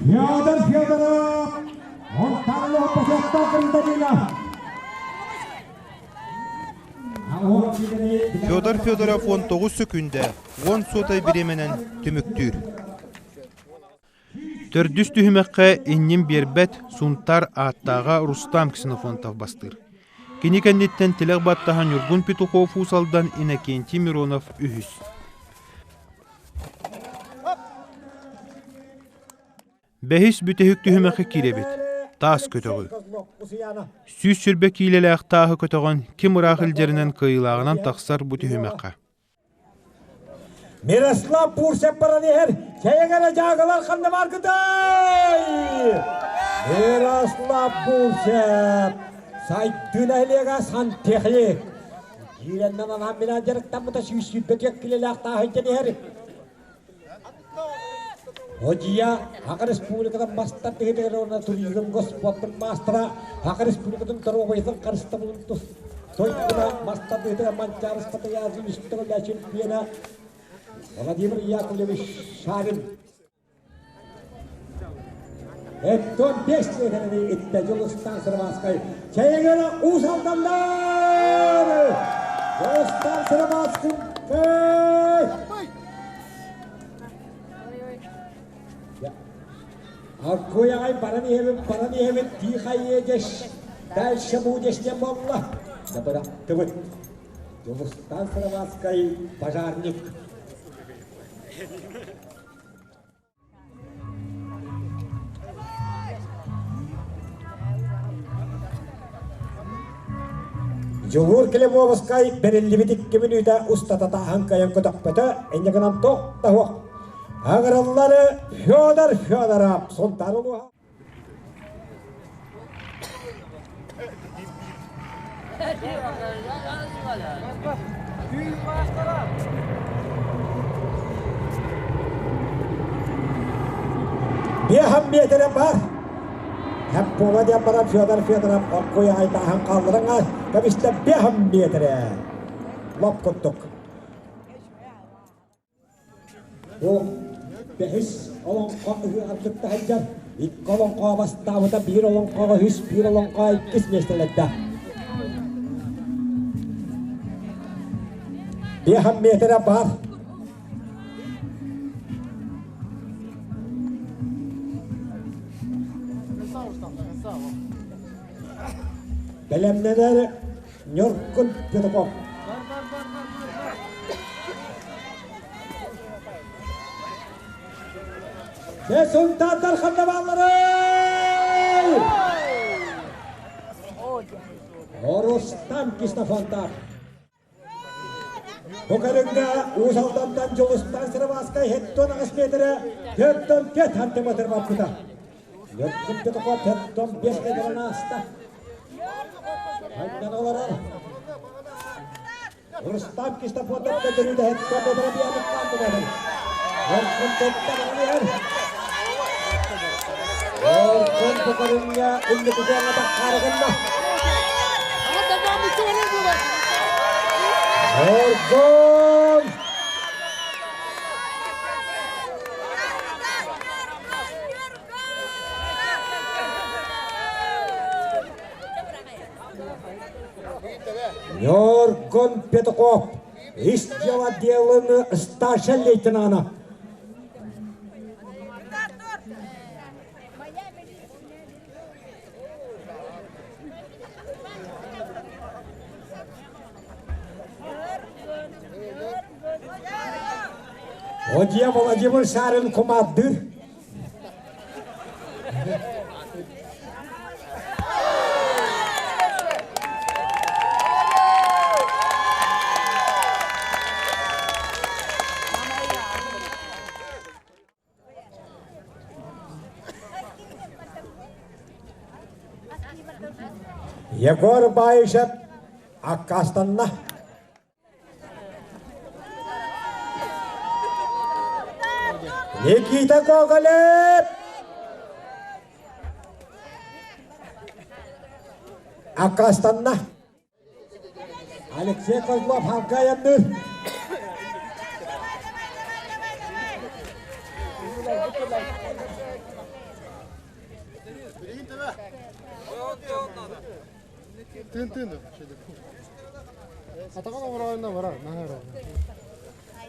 G: Федор Федоров Монтарло Пасетта Гражданина.
F: Федор Федоров 19 сөкүндэ 10 суотай бириэмэнэн түмүктүүр. Төрдүс түһүмэххэ иннин биэрбэт Сунтаар ааттааҕа Рустам Ксенофонтов бастыыр. Кини кэнниттэн тилэх баттаһан Ньургун Петухов Уус Алдан Иннокентий Миронов үһүс. Бэһис бүтэһик түһүмэххэ киирэбит. Таас көтөҕүү. 120 киилэлээх тааһы көтөҕөн ким ыраах илдьэринэн кыайыылааҕынан тахсар бу түһүмэххэ.
G: Мирослав Пурсев баран иһэр, чэйэҥэрэ дьаагалар ханна бааргытай? Мирослав Пурсев сайдыы нэһилиэгэ сантехник. Киирэннэн анаан минаан дьарыктаммыта 122 килэлээх тааһыйдан иһэр. Одьуйа Саха Республикатын мастар тыһытыгар уонна туризм госпуортун маастара, Саха Республикатын доруобуйатын харыстабылын тус тойгуна мастар тыһытыгар Манчаары Спартакиадатын үс төгүллээх чемпиона Владимир Яковлевич Шарин. Эттон бес сиэтэрини иттэ Дьулустан Сырыбааскай. Чэйигэр уус алданнар! Дьулустан Сырыбааскай! Аркуйаҕай баран иһэбин, баран иһэбин, тихо едешь, дальше будешь диэн буолла. Да бырахтыбыт. Дьулустан Сырыбааскай пожарник. Дьулуур Климовскай бэриллибит икки мүнүүтэ устата тааһын кыайан көтөхпөтө, инньэ гынан туох да суох. Аҥырыллары Федор Федоров Сунтаар улууһа. Биэһэн миэтэрэ бар. Хаппуола диэн баран Федор Федоров оргуй айтааһын хаалларан кэбистэ биэһэн миэтэрэ. Лоп курдук. Бу бэһис олоҥхо ыһыаҕар кытта сылдьар. Икки олоҥхо бастаабыта, биир олоҥхоҕо үс, биир олоҥхо иккис миэстэлэрдээх. Биэһэн миэтэрэ баар. Бэлэмнэнэр Ньургун Петухов. Дьэ, Сунтаатар ханна баалларый? Рустам Ксенофонтов. Бу көрүҥҥэ Уус Алдантан Дьулустан Сырыбааскай хеттон аҕыс миэтэрэ, 405 сантиметр барбыта. Ньургун Петухов 45 метрын ааста. Хайдан олорор. Рустам Кистофонов көтөрүүтэ хеттон метрэ биэник хаантыбатын. Ньургун туттан иһэр. Ньургун бу көрүҥҥэ инникитиэҥэ таххаары гынна. Ньургун! Ньургун Петухов ис дьыала отделын старшай лейтенана. Одья Владимир Сарин кумаардыыр. Егор Баишев аккаастанна. Никита Гоголев! Аккаастанна. Алексей Козлов халкайанныыр.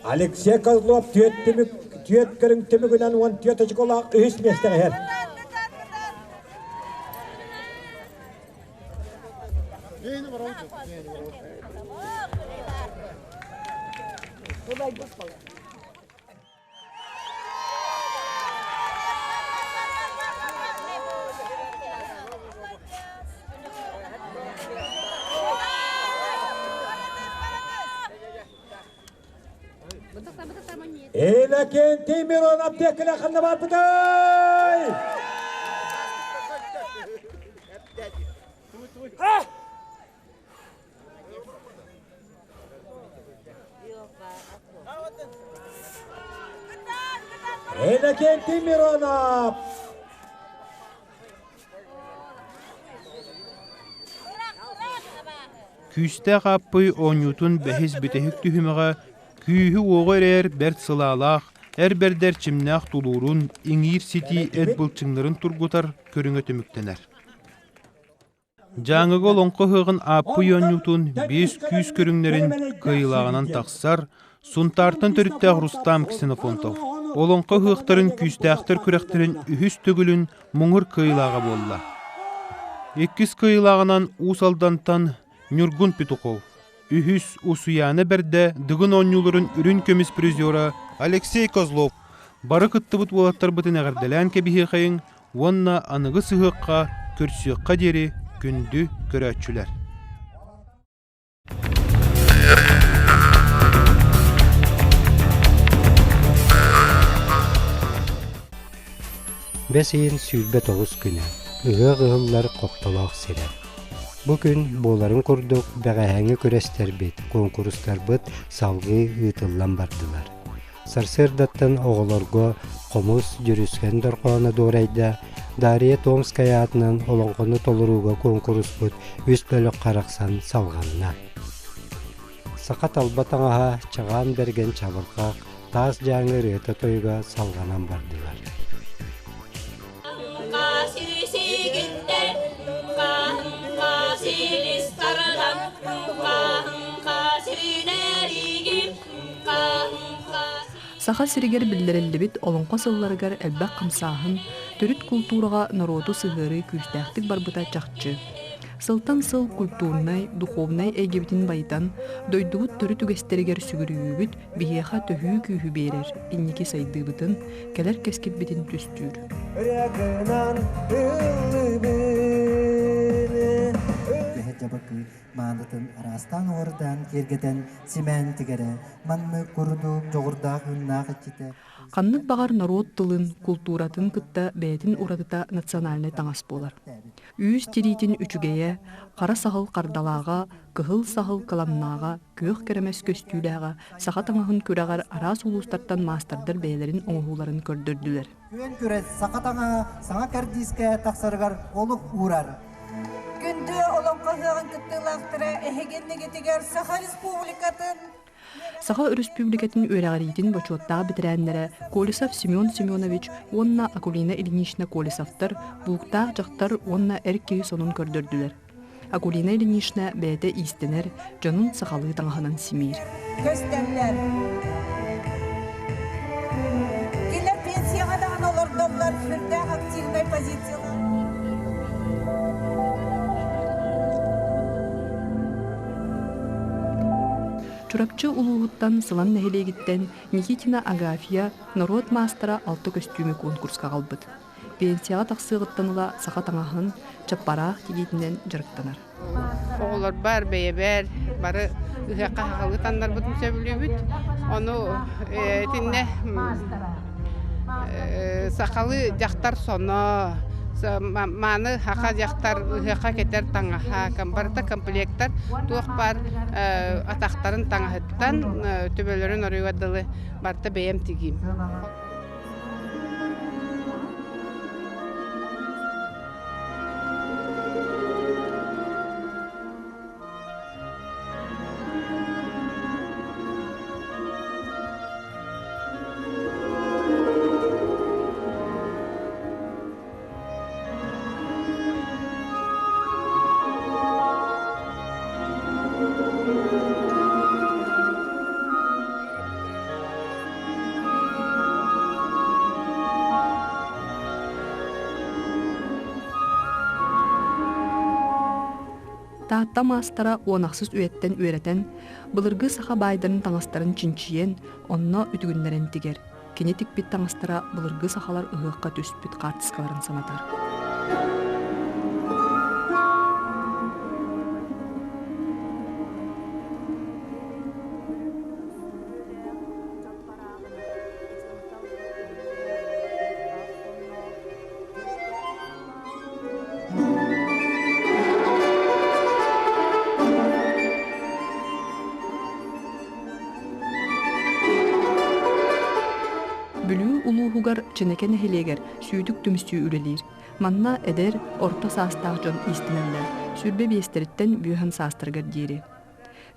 G: Алексей Козлов түөрт түмүк түөрт көрүҥ түмүгүнэн уон түөрт очколаах үһүс миэстэҕэ иһэр. Иннокентий Миронов диэккилэ ханна барбытай? Иннокентий Миронов!
F: Күүстээх Ааппый оонньуутун бэһис бүтэһик түһүмэҕэ күүһү-уоҕу эрээр бэрт сылаалаах, Эр бэрдэ эрчимнээх тулуурун, иҥиир ситии эт былчыҥнарын тургутар көрүҥэ түмүктэнэр. Дьааҥыга олоҥхо ыһыаҕын ааппый оонньуутун биэс күүс көрүҥнэрин кыайыылааҕынан тахсар Сунтаартан төрүттээх Рустам Ксенофонтов олоҥхо ыһыахтарын күүстээхтэр күрэхтэрин үһүс төгүлүн муҥур кыайыылааҕа буолла. Иккис кыайыылааҕынан Уус Алдантан Ньургун Петухов, үһүс Усуйаана бэрдэ Дыгын оонньууларын үрүҥ көмүс призера Алексей Козлов бары кыттыбыт уолаттарбытын эҕэрдэлээн кэбиһиэхэйиҥ уонна аныгы сыһыахха көрсүөххэ диэри күндү көрөөччүлэр.
A: Бэс ыйын 29 күнэ, ыһыах ыһыллар хоптолоох сирэ. Бу күн буоларын курдук бэҕэһээҥҥи күрэстэрбит, куонкурустарбыт салгыы ыытыллан бардылар. Сарсыардаттан оҕолорго хомус, дьүрүскэн дорҕооно дуорайда, Дария Томская аатынан олоҥхону толорууга куонкуруспут үс бөлөх харахсан салҕанна. Саха талба таҥаһа Чаҕаан Бэргэн чабырҕах, Таас Дьааҥы ырыата-тойуга салҕанан бардылар.
C: Саха сиригэр биллэриллибит Олоҥхо сылларыгар элбэх хамсааһын, төрүт култуураҕа норуоту сыһыарыы күүстээхтик барбыта чахчы. Сылтан сыл культурнай, духовнай эйгэбитин байытан, дойдубут төрүт үгэстэригэр сүгүрүйүүбүт биһиэхэ төһүү күүһү биэрэр, инники сайдыыбытын, кэлэр кэскилбитин түстүүр.
I: Маанытын араастаан оҕордаан киэргэтэн симээн тигэрэ, маннык курдук дьоҕурдаах ыыннаах иччитэ.
C: Ханнык баҕар норуот тылын, култууратын кытта бэйэтин уратыта национальнай таҥас буолар. Үүс тириитин үчүгэйэ, хара саһыл хардалааҕа, кыһыл саһыл кыламнааҕа, күөх кэрэмэс көстүүлээҕэ саха таҥаһын күрэҕэр араас улуустартан маастардар бэйэлэрин оҥоһууларын көрдөрдүлэр.
I: Күөн күрэс саха таҥаһа саҥа кэрдиискэ тахсарыгар олук уурар.
J: Күндү Олоҥхо ыһыаҕын кыттыылаахтара эһигиннигитигэр Саха Республикатын
C: Саха Өрөспүүбүлүкэтин үөрэҕириитин бочуоттаах бэтэрээннэрэ Колесов Семен Семенович уонна Акулина Ильинична Колесовтар Бууктаах дьахтар уонна эр киһи сонун көрдөрдүлэр. Акулина Ильинична бэйэтэ иистэнэр, дьонун сахалыы таҥаһынан симиир.
J: Көстөллөр. Кинилэр пенсияҕа даҕаны олордоллор, сүрдээх активнай позициялар.
C: Чурапчы улууһуттан Сылан нэһилиэгиттэн Никитина Агафья норуот маастара алта көстүүмү куонкурска аҕалбыт. Пенсияҕа тахсыаҕыттан ыла саха таҥаһын, чаппараах тигиитинэн дьарыктанар.
K: Оҕолорбор, бэйэбэр бары ыһыахха сахалыы таннарбытын сөбүлүүбүт. Ону итиннэ сахалыы дьахтар соно, мааны саха дьахтар ыһыахха кэтэр таҥаһа, барыта комплектар туох баар атахтарын таҥаһыттан төбөлөрүн оруйугар дылы барыта бэйэм тигиим.
C: Таатта маастара уон ахсыс үйэттэн үөрэтэн, былыргы саха баайдарын таҥастарын чинчийэн, онно үтүгүннэрэн тигэр. Кини тикпит таҥастара былыргы сахалар ыһыахха түспүт хаартыскаларын санатар. Бүлүү улууһугар Чинэкэ нэһилиэгэр сүүтүк түмсүү үлэлиир. Манна эдэр, орто саастаах дьон иистэнэллэр, 25-тэриттэн бүөһэн саастарыгар диэри.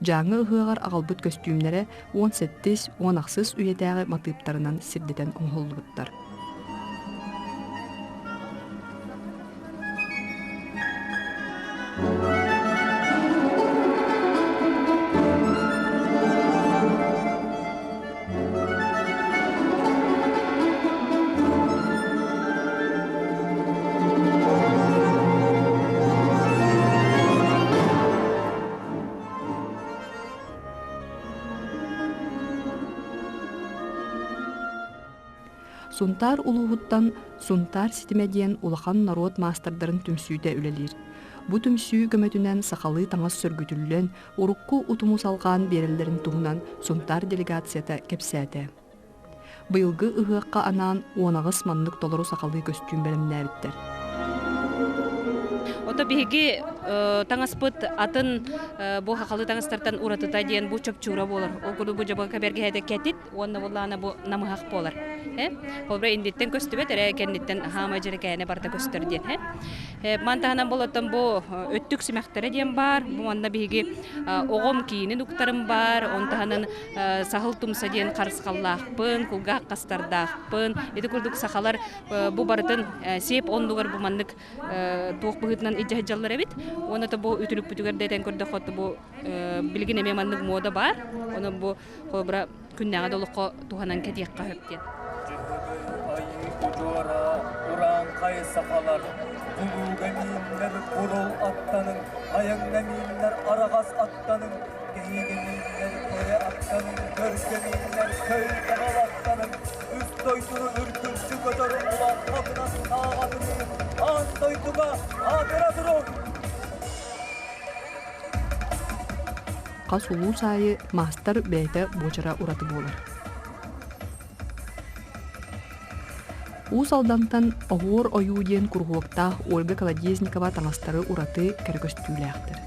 C: Дьааҥы ыһыаҕар аҕалбыт көстүүмнэрэ уон сэттис, уон ахсыс үйэтээҕи матыыптарынан сирдэтэн оҥоһуллубуттар. Сунтаар улууһуттан Сунтаар ситимэ диэн улахан норуот маастардарын түмсүүтэ үлэлиир. Бу түмсүү көмөтүнэн сахалыы таҥас сөргүтүллэн, урукку утуму салҕаан биэрэллэрин туһунан Сунтаар делегацията кэпсээтэ. Быйылгы ыһыахха анаан 18 маннык толору сахалыы көстүүм бэлэмнээбиттэр.
L: Ото биһиги таҥаспыт атын бу хахалы таҥастартан уратыта диэн бу чопчуура буолар. Ол курдук бу дьабака бэргэһэтэ кэтит уонна буллаана бу намыһах буолар. Холобура индиттэн көстүбэт эрэ кэнниттэн хаама дьэрэкээнэ барыта көстөр диэн. Ман таһынан болоттон бу өттүк симэхтэрэ диэн баар. Бу манна биһиги оҕом киинин уктарым баар. Он таһынан саһыл тумса диэн харысхаллаахпын, кулгаах хастардаахпын. Ити курдук сахалар бу барытын сиэп оннугар бу маннык туох быһыытынан илдьэ сылдьаллар эбит. Уонна то бу үтүлүкпүтүгэр да этэн көрдөххө бу билигин эмиэ маннык муода баар. Онон бу холобура күннээҕи да олоххо туһанан кэтиэххэ сөп диэн.
M: Урааҥхай сахалар, булууга мииннэр курул аттаныҥ, айаҥҥа мииннэр араҕас аттаныҥ, кэһиигэ мииннэр көрө аттаныҥ, көргө мииннэр көй таһал аттаныҥ, үс дойдуну үргүлдьү көтөр олоҥхо гынан сааҕатыныы, аан дойдуга аатыра туруҥ!
C: Хас улуус аайы маастар бэйэтэ буочара ураты буолар. Уус Алдантан Оһуор ойуу диэн куруһуоктаах Ольга Колодезникова таҥастары ураты кэрэ көстүүлээхтэр.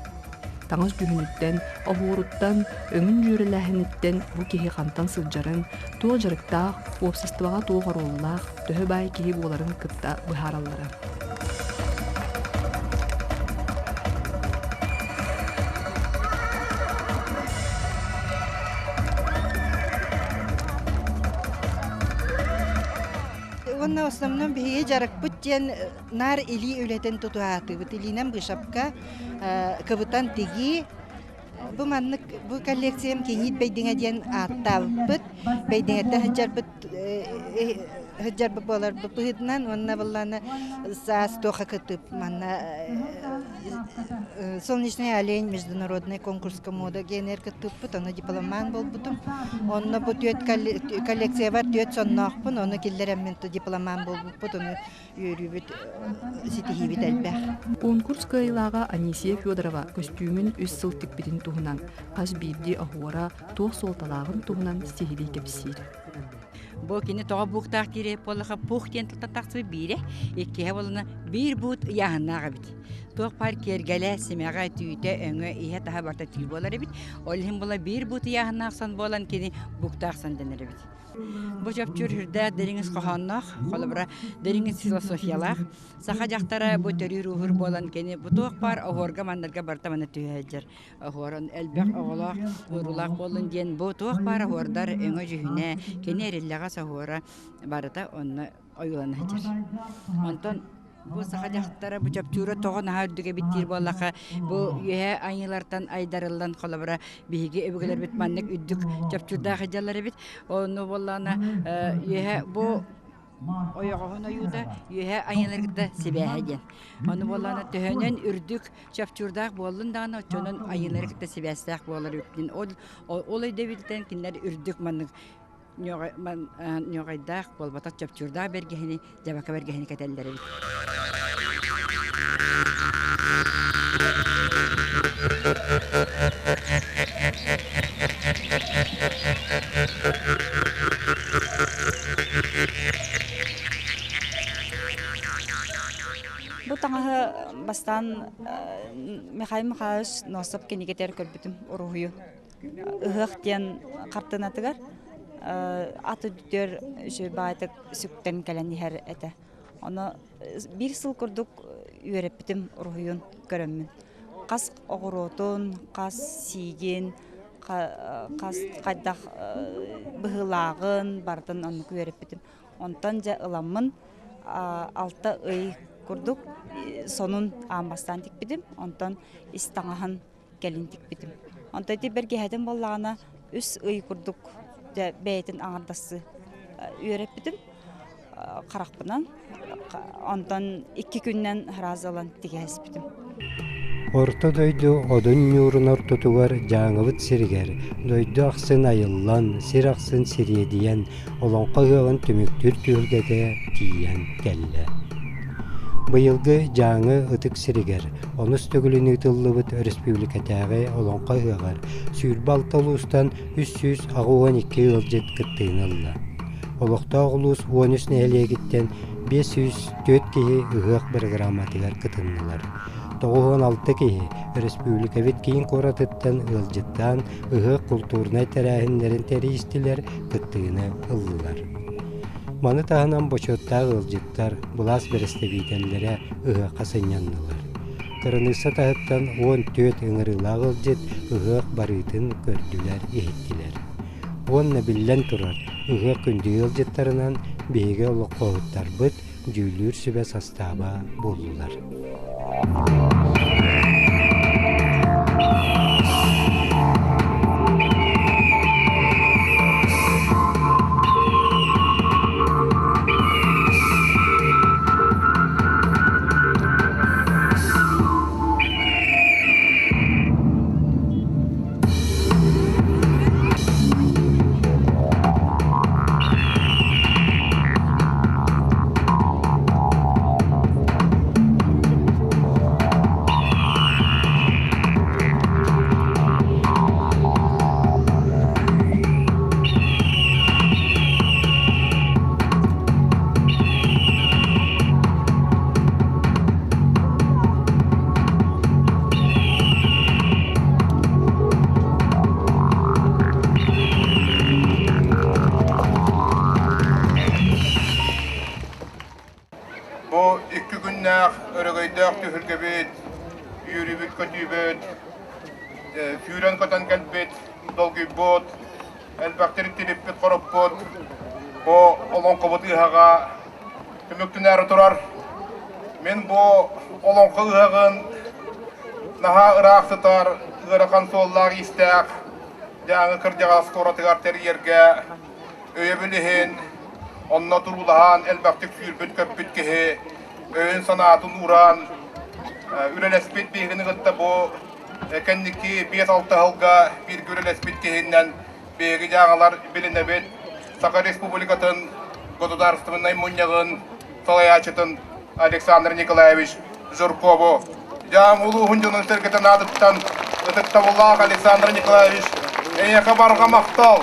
C: Таҥас дьүһүнүттэн, оһуоруттан, өҥүн дьүөрэлээһиниттэн бу киһи хантан сылдьарын, туох дьарыктаах, уопсастыбаҕа туох оруоллаах, төһө баай киһи буоларын кытта быһаараллара.
N: Уонна в основном биһиги дьарыкпыт диэн наар илии үлэтин тутуһаатыбыт. Илиинэн быышапка кыбытан тигии. Бу маннык бу коллекциям Кийиит Бэйдиҥэ диэн ааттаабыппыт. Бэйдиҥэттэн сылдьарбыт сылдьарбыт буоларбыт быһыытынан уонна быллаана саас туоха кытып манна Солнечный олень международный конкурска мода генер кыттыппыт, ону дипломант буолбутум. Онно бу түөрт коллекциябар түөрт сонноохпун, ону киллэрэммин дипломант буолбуппут, ону үөрүүбүт, ситиһиибит элбэх.
C: Конкурс кыайыылааҕа Анисия Федорова көстүүмүн үс сыл тикпитин туһунан, хас биирдии оһуора туох суолталааҕын туһунан сиһилии кэпсиир.
O: Бу кини тоҕо бууктаах диир буоллаха пух диэн тылтан тахсыбыт биирэ, иккиһэ буолана биир буут ыйааһыннаах эбит. Туох баар киэргэлэ, симэҕэ, түүтэ, өҥө, иһэ-таһа барыта түү буолар эбит. Ол иһин була биир буут ыйааһыннаах сон буолан кини буктаах сон дэнэр эбит. Бу чопчуур үрдээх дириҥ ис хоһоонноох, холобура, дириҥ ис философиялаах. Саха дьахтара бу төрүүр-ууһуур буолан кини бу туох баар оһуорга-маннарга барыта манна түһэ сылдьар. Оһуорун элбэх оҕолоох, уруулаах буоллун диэн бу туох баар оһуордар өҥө-дьүһүнэ, кини эриллэҕэс оһуора барыта онно ойуулана сылдьар. Онтон бу саха дьахтара бу чопчуура тоҕо наһаа үрдүк эбит диир буоллахха, бу үөһээ айыылартан айдарыллан холобура биһиги өбүгэлэрбит маннык үрдүк чопчуурдаах сылдьаллар эбит. Ону буоллаҕына үөһээ бу ойоҕоһун ойуута үөһээ айыыларга сибээһэ диэн. Ону буоллаҕына төһөнөн үрдүк чопчуурдаах буоллун даҕаны оччонон айыылары кытта сибээстээх буолар үктин. Ол ол өйдөбүлтэн кинилэр үрдүк маннык ньоҕойдаах буолбатах чопчуурдаах бэргэһини дьабака бэргэһини кэтэллэр эбит.
P: Бу таҥаһы бастаан Михаил Михайлович Носов кинигэтигэр көрбүтүм уруһуйу. Ыһыах диэн хартыынатыгар ат үрдүгэр үчүгэй баҕайытык сүктэн кэлэн иһэр этэ. Ону биир сыл курдук үөрэппитим уруһуйун көрөммүн. Хас оҕуруотун, хас сиигин. Хас хайдах быһыылааҕын барытын оннук үөрэппитим. Онтон дьэ ыламмын 6 ый курдук сонун аан бастаан тикпитим. Онтон ис таҥаһын кэлин тикпитим. Онтон ити бэргэһэтин буоллаҕына 3 ый курдук дьэ бэйэтин аҥардастыы үөрэппитим харахпынан. Онтон 2 күнүнэн сразу ылан тигэһиспитим.
A: Орто дойду одун ньуурун ортотугар Дьааҥыбыт сиригэр дойду ахсын айыллан, сир ахсын сириэдийэн, олоҥхо ыһыаҕын түмүктүүр түһүлгэтэ тиийэн кэллэ. Быйылгы Дьааҥы ытык сиригэр онус төгүлүн ыытыллыбыт өрөспүүбүлүкэтээҕи олоҥхо ыһыаҕар 26 улуустан 382 ыалдьыт кыттыыны ылла. Олохтоох улуус 13 нэһилиэгиттэн 504 киһи ыһыах бырагырааматыгар кытыннылар. 96 киһи өрөспүүбүлүкэбит киин куоратыттан ыалдьыттаан ыһыах култуурунай тэрээһиннэрин тэрийистилэр, кыттыыны ыллылар. Маны таһынан бочуоттаах ыалдьыттар, былаас бэрэстэбиитэллэрэ ыһыахха сынньаннылар. Кыраныысса таһыттан 14 ыҥырыылаах ыалдьыт ыһыах барыытын көрдүлэр-иһиттилэр. Уонна биллэн турар, ыһыах күндү ыалдьыттарынан биһиги олоххоһуттарбыт дьүүллүүр сүбэ састааба буоллулар.
B: Бу икки күннээх өрөгөйдөөх түһүлгэбит, үөрүүбүт-көтүүбүт, сүүрэн-көтөн кэлбит, долгуйбут, элбэхтик тириппит-хороппут бу олоҥхобут ыһаҕа түмүктэнээри турар. Мин бу олоҥхо ыһыаҕын наһаа ыраах сытар ыарахан суоллаах-иистээх Дьааҥы кырдьаҕас куоратыгар тэрийэргэ өйөбүл иһин онно туруулаһан элбэхтик сүүрбүт-көппүт киһи өйүн-санаатын ууран үлэлэспит биһигини кытта бу кэнники 5-6 сылга бииргэ үлэлэспит киһинэн биһиги дьааҥылар билинэбит Саха Республикатын Государственнай Мунньаҕын салайааччытын Александр Николаевич Жиркову, Дьааҥы улууһун дьонун-сэргэтин аатыттан ытыктабыллаах Александр Николаевич, эйиэхэ барҕа махтал!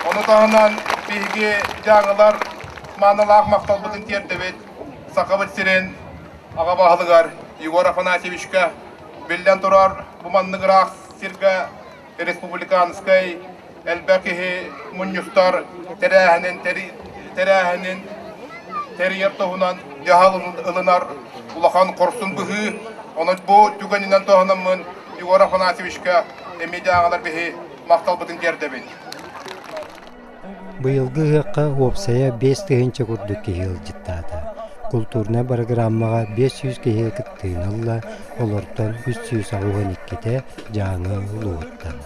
B: Ону таһынан биһиги дьааҥылар маанылаах махталбытын тиэрдэбит Сахабыт сирин аҕа баһылыгар Егор Афанасьевичка. Биллэн турар, бу маннык ыраах сиргэ республиканскай элбэх киһи мунньустар тэрээһинин тэрээһинин тэрийэр туһунан дьаһал ылынар улахан хорсун быһыы. Онон бу түгэнинэн туһанаммын Егор Афанасьевичка эмиэ дьааҥылар биһи махталбытын тиэрдэбит.
A: Быйылгы ыһыахха уопсайа 5000 курдук киһи ыалдьыттаата. Култуурунай бырагырааммаҕа 500 киһи кыттыыны ылла, олортон 382-тэ Дьааҥы улууһуттан.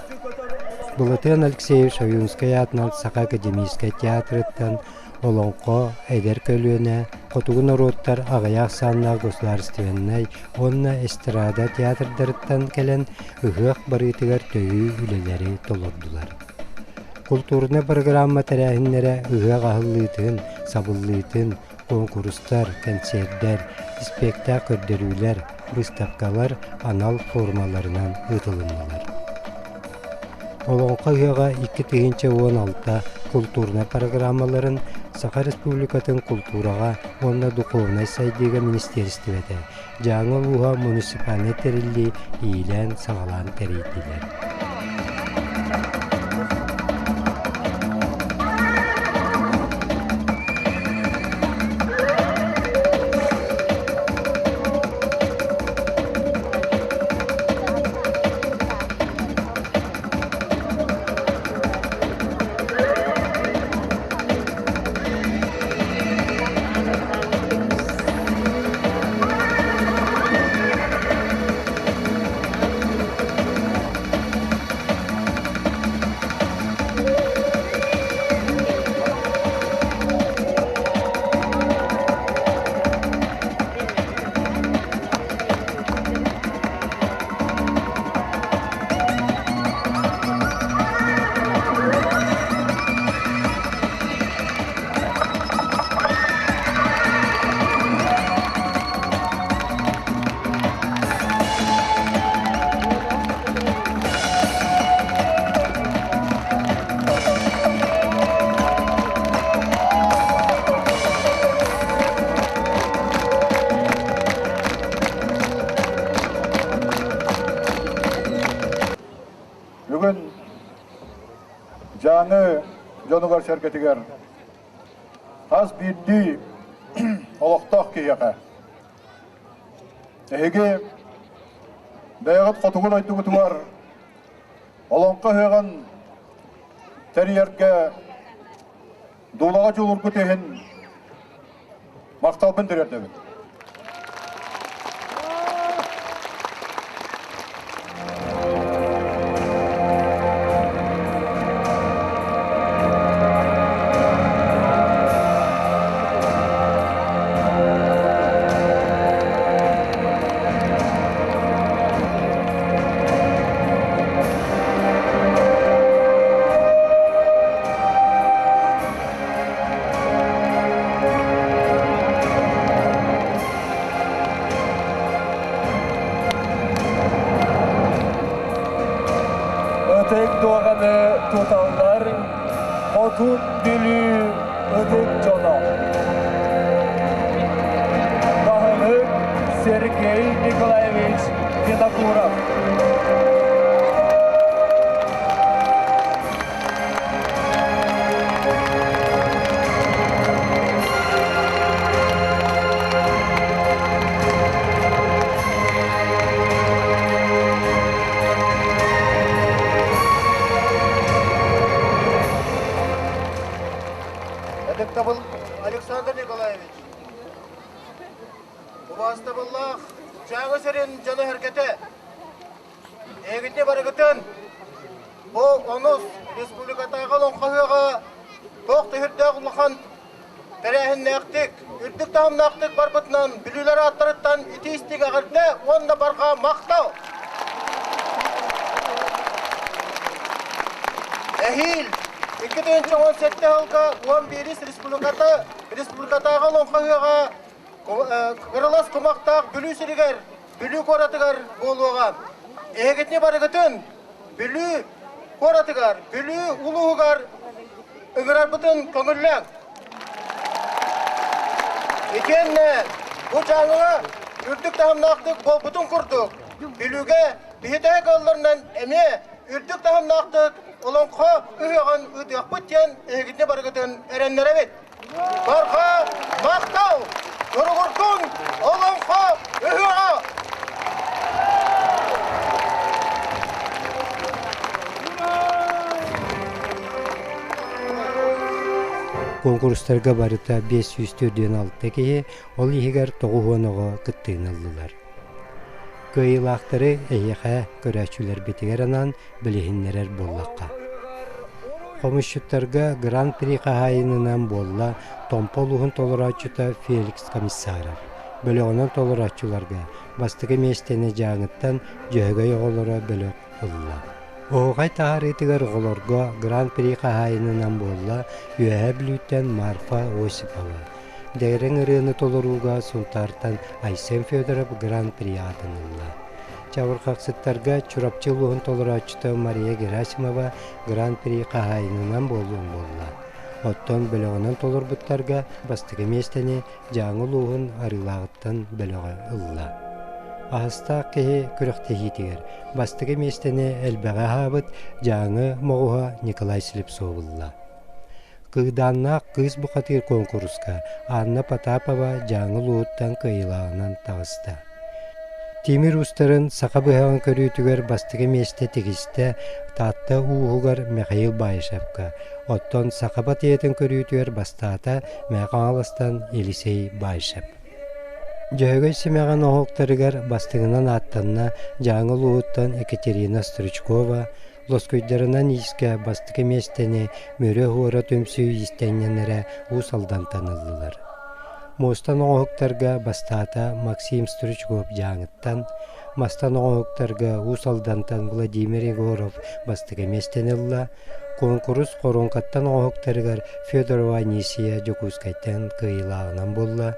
A: Былатыан Алексеевич Ойуунскай аатынан Саха академическай театрыттан Олоҥхо, эдэр көлүөнэ, хотугу норуоттар аҕыйах ахсааннаах государственнай уонна эстрада театрдарыттан кэлэн ыһыах барыытыгар төһүү үлэлэри толордулар. Култуурунай бырагыраамма тэрээһиннэрэ ыһыах аһыллыытын, сабыллыытын, куонкурустар, кэнсиэрдэр, испиэктээх көрдөрүүлэр, быыстапкалар анал формаларынан ыытылыннылар. Олоҥхо ыһыаҕа 2016 култуурунай программаларын Саха Республикатын култуураҕа уонна духовнай сайдыыга министиэристибэтэ Дьааҥы улууһа муниципальнай тэриллии иилээн-саҕалаан тэрийдилэр.
Q: Дьааҥы дьонугар-сэргэтигэр хас биирдии олохтоох киһиэхэ эһиги бэйэҕит хотугу дойдугутугар Олоҥхо ыһыаҕын тэрийэргэ дуулаҕа дьулургут иһин махталбын тириэрдэбин.
M: Ытык дуоҕаны туталлар Хотун Бүлүү ытык дьоно. Баһылык Сергей Николаевич Винокуров.
H: Ытыктабыл Александр Николаевич. Убаастабыллаах Дьааҥы сирин дьоно-сэргэтэ, эһигини барыгытын бу онус республикатааҕы Олоҥхо ыһыаҕа туох да сүрдээх улахан тэрээһиннээхтик, үрдүк таһымнаахтык барбытынан бүлүүлэр ааттарыттан итии-истиҥ эҕэрдэ уонна барҕа махтал! Эһиил 2017 сылга 11 республиката республикатааҕы Олоҥхо ыһыаҕа Кырылас кумахтаах Бүлүү сиригэр, Бүлүү куоратыгар буолуоҕа. Эһигитини барыгытын Бүлүү куоратыгар, Бүлүү улууһугар ыҥырарбытын көҥүллээҥ. Итиэннэ бу дьааҥыга үрдүк таһымнаахтык буолбутун курдук, Бүлүүгэ биһи төһө кыалларынан эмиэ үрдүк таһымнаахтык Олоҥхо ыһыаҕын ыытыахпыт диэн эһигитини барыгытын эрэннэрэбит. Барҕа махтал! Туругурдун Олоҥхо ыһыаҕа!
A: Куонкурустарга барыта 546 киһи, ол иһигэр 90 оҕо кыттыыны ыллылар. Кыайыылаахтары эһиэхэ көрөөччүлэрбитигэр анаан билиһиннэрэр буоллахха. Хомусчуттарга Гран-при хаһаайынынан буолла Томпо улууһун толорооччута Феликс Комиссаров. Бөлөҕүнэн толорооччуларга бастакы миэстэни Дьааҥыттан Дьөһөгөй оҕолоро бөлөх ылла. Оһуохай таһаарыытыгар оҕолорго Гран-при хаһаайынынан буолла Үөһээ Бүлүүттэн Марфа Осипова. Дэгэрэҥ ырыаны толорууга Сунтаартан Айсен Федоров Гран-при аатын ылла. Чабырҕахсыттарга Чурапчы улууһун толорооччута Мария Герасимова Гран-при хаһаайынынан буолуон буолла. Оттон бөлөҕүнэн толорбуттарга бастакы миэстэни Дьааҥы улууһун Арыылааҕыттан бөлөҕө ылла. Аһастаах киһи күрэхтэһиитигэр бастакы миэстэни элбэҕи аһаабыт Дьааҥы моҕуһа Николай Слепцов ылла. Кыыдааннаах кыыс бухатыыр куонкуруска Анна Потапова Дьааҥы улууһуттан кыайыылааҕынан таҕыста. Тимир уустарын саха быһаҕын көрүүтүгэр бастакы миэстэ тигистэ Таатта ууһугар Михаил Баишевка, оттон саха батыйатын көрүүтүгэр бастаата Мэҥэ Хаҥаластан Елисей Баишев. Дьөһөгөй симэҕин оһуктарыгар бастыҥынан ааттанна Дьааҥы улууһуттан Екатерина Стручкова, Лоскуйдарынан иискэ бастакы миэстэни Мүрү оһуора түмсүү иистэнньэннэрэ Уус Алдантан ыллылар. Муостан оҥоһуктарга бастаата Максим Стручков Дьааҥыттан, мастан оҥоһуктарга Уус Алдантан Владимир Егоров бастакы миэстэни ылла, куонкурус хоруоҥкаттан оҥоһуктарыгар Федорова Анисия Дьокуускайтан кыайыылааҕынан буолла,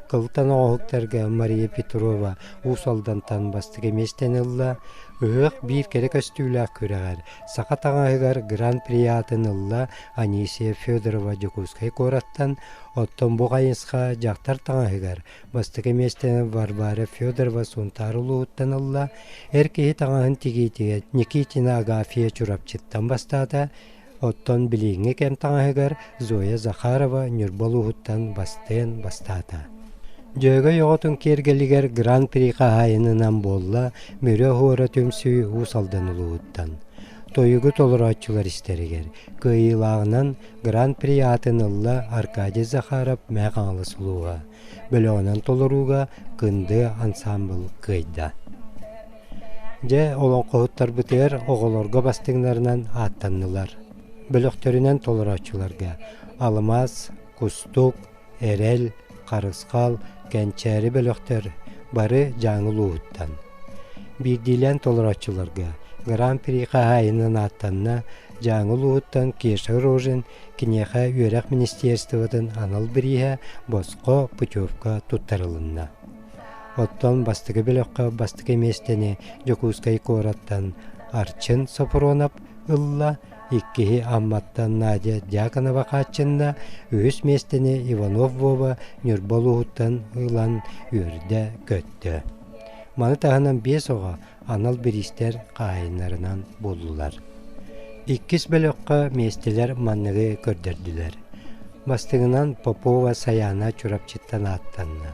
A: кылтан оҥоһуктарга Мария Петрова Уус Алдантан бастакы миэстэни ылла, Ыһыах биир кэрэ көстүүлээх күрэҕэр саха таҥаһыгар Гран-при аатын ылла Анисия Федорова Дьокуускай куораттан, оттон бу хайысха дьахтар таҥаһыгар бастакы миэстэни Варвара Федорова Сунтаар улууһуттан ылла, эр киһи таҥаһын тигиитигэр Никитина Агафья Чурапчыттан бастаата. Оттон билиҥҥи кэм таҥаһыгар Зоя Захарова Ньурба улууһуттан бастыан бастаата. Дьөһөгөй оҕотун киэргэлигэр Гран-при хаһаайынынан буолла Мүрү оһуора түмсүү Уус Алдан улууһуттан. Тойугу толорооччулар истэригэр кыайыылааҕынан Гран-при аатын ылла Аркадий Захаров Мэҥэ Хаҥалас улууһа. Бөлөҕүнэн толорууга Кынды ансаамбыл кыайда. Дьэ, олоҥхоһуттарбытыгар оҕолорго бастыҥнарынан ааттаннылар. Бөлөхтөрүнэн толорооччуларга Алмаас, Кустук, Эрэл, Харысхал, Кэнчээри бөлөхтөр бары Дьааҥы улууһуттан. Биирдиилээн толорооччуларга Гран-при хаһаайынынан ааттанна Дьааҥы улууһуттан Кеша Рожин киниэхэ үөрэх министерствотын анал бирииһэ босхо путевка туттарылынна. Оттон бастакы бөлөххө бастакы миэстэни Дьокуускай куораттан Арчын Сопронов ылла, иккиһи Амматтан Надя Дьяконова хааччынна, үһүс миэстэни Иванов Вова Ньурба улууһуттан ылан үөрдэ-көттө. Маны таһынан биэс оҕо анал бириистэр хаһаайыннарынан буоллулар. Иккис бөлөххө миэстэлэр манныгы көрдөрдүлэр. Бастыҥынан Попова Саяна Чурапчыттан ааттанна.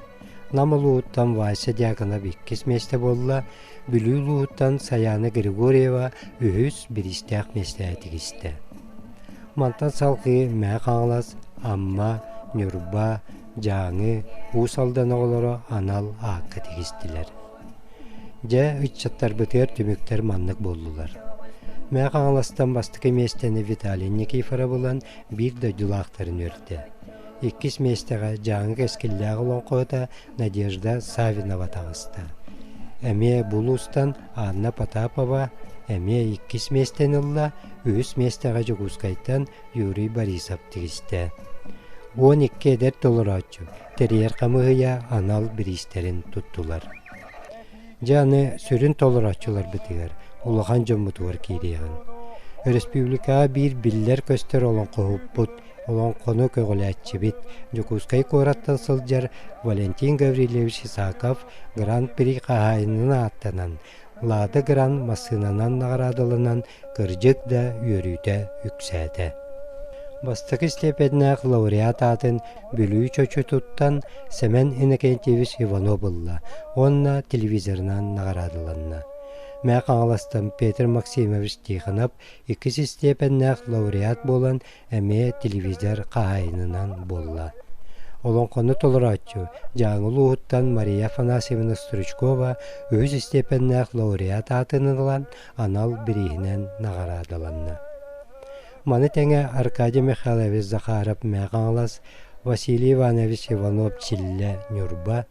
A: Нам улууһуттан Вася Дьяконов иккис миэстэ буолла, Бүлүү улууһуттан Саяна Григорьева үһүс бириистээх миэстэҕэ тигистэ. Мантан салҕыы Мэҥэ Хаҥалас, Амма, Ньурба, Дьааҥы, Уус Алдан оҕолоро анал аакка тигистилэр. Дьэ, ыччаттарбытыгар түмүктэр маннык буоллулар. Мэҥэ Хаҥаластан бастакы миэстэни Виталий Никифоров ылан биир дойдулаахтарын үөртэ. Иккис миэстэҕэ Дьааҥы кэскиллээх олоҥхоһута Надежда Саввинова таҕыста. Эмиэ бу улуустан Анна Потапова эмиэ иккис миэстэни ылла, үһүс миэстэҕэ Дьокуускайтан Юрий Борисов тигистэ. 12 эдэр толорооччу тэрийэр хамыыһыйа анал бириистэрин туттулар. Дьэ аны сүрүн толорооччуларбытыгар, улахан дьоммутугар киириэҕиҥ. Өрөспүүбүлүкэҕэ биир биллэр-көстөр олоҥхоһуппут, олоҥхону көҕүлээччибит, Дьокуускай куораттан сылдьар Валентин Гаврильевич Исаков Гран-при хаһаайынын ааттанан, Лада Гран массыынанан наҕараадаланан кырдьык да үөрүүтэ үксээтэ. Бастакы степеннээх лауреат аатын Бүлүү чочутуттан Сэмэн Иннокентьевич Иванов ылла уонна телевизорынан наҕараадаланна. Мэҥэ Хаҥаластан Петр Максимович Тихонов иккис истиэпэннээх лауреат буолан эмиэ телевизор хаһаайынынан буолла. Олоҥхону толорооччу Дьааҥы улууһуттан Мария Афанасьевна Стручкова үһүс истиэпэннээх лауреат аатын ылан анал бирииһинэн наҕараадаланна. Маны тэҥэ Аркадий Михайлович Захаров Мэҥэ Хаҥалас, Василий Иванович Иванов Чиллэ Ньурба,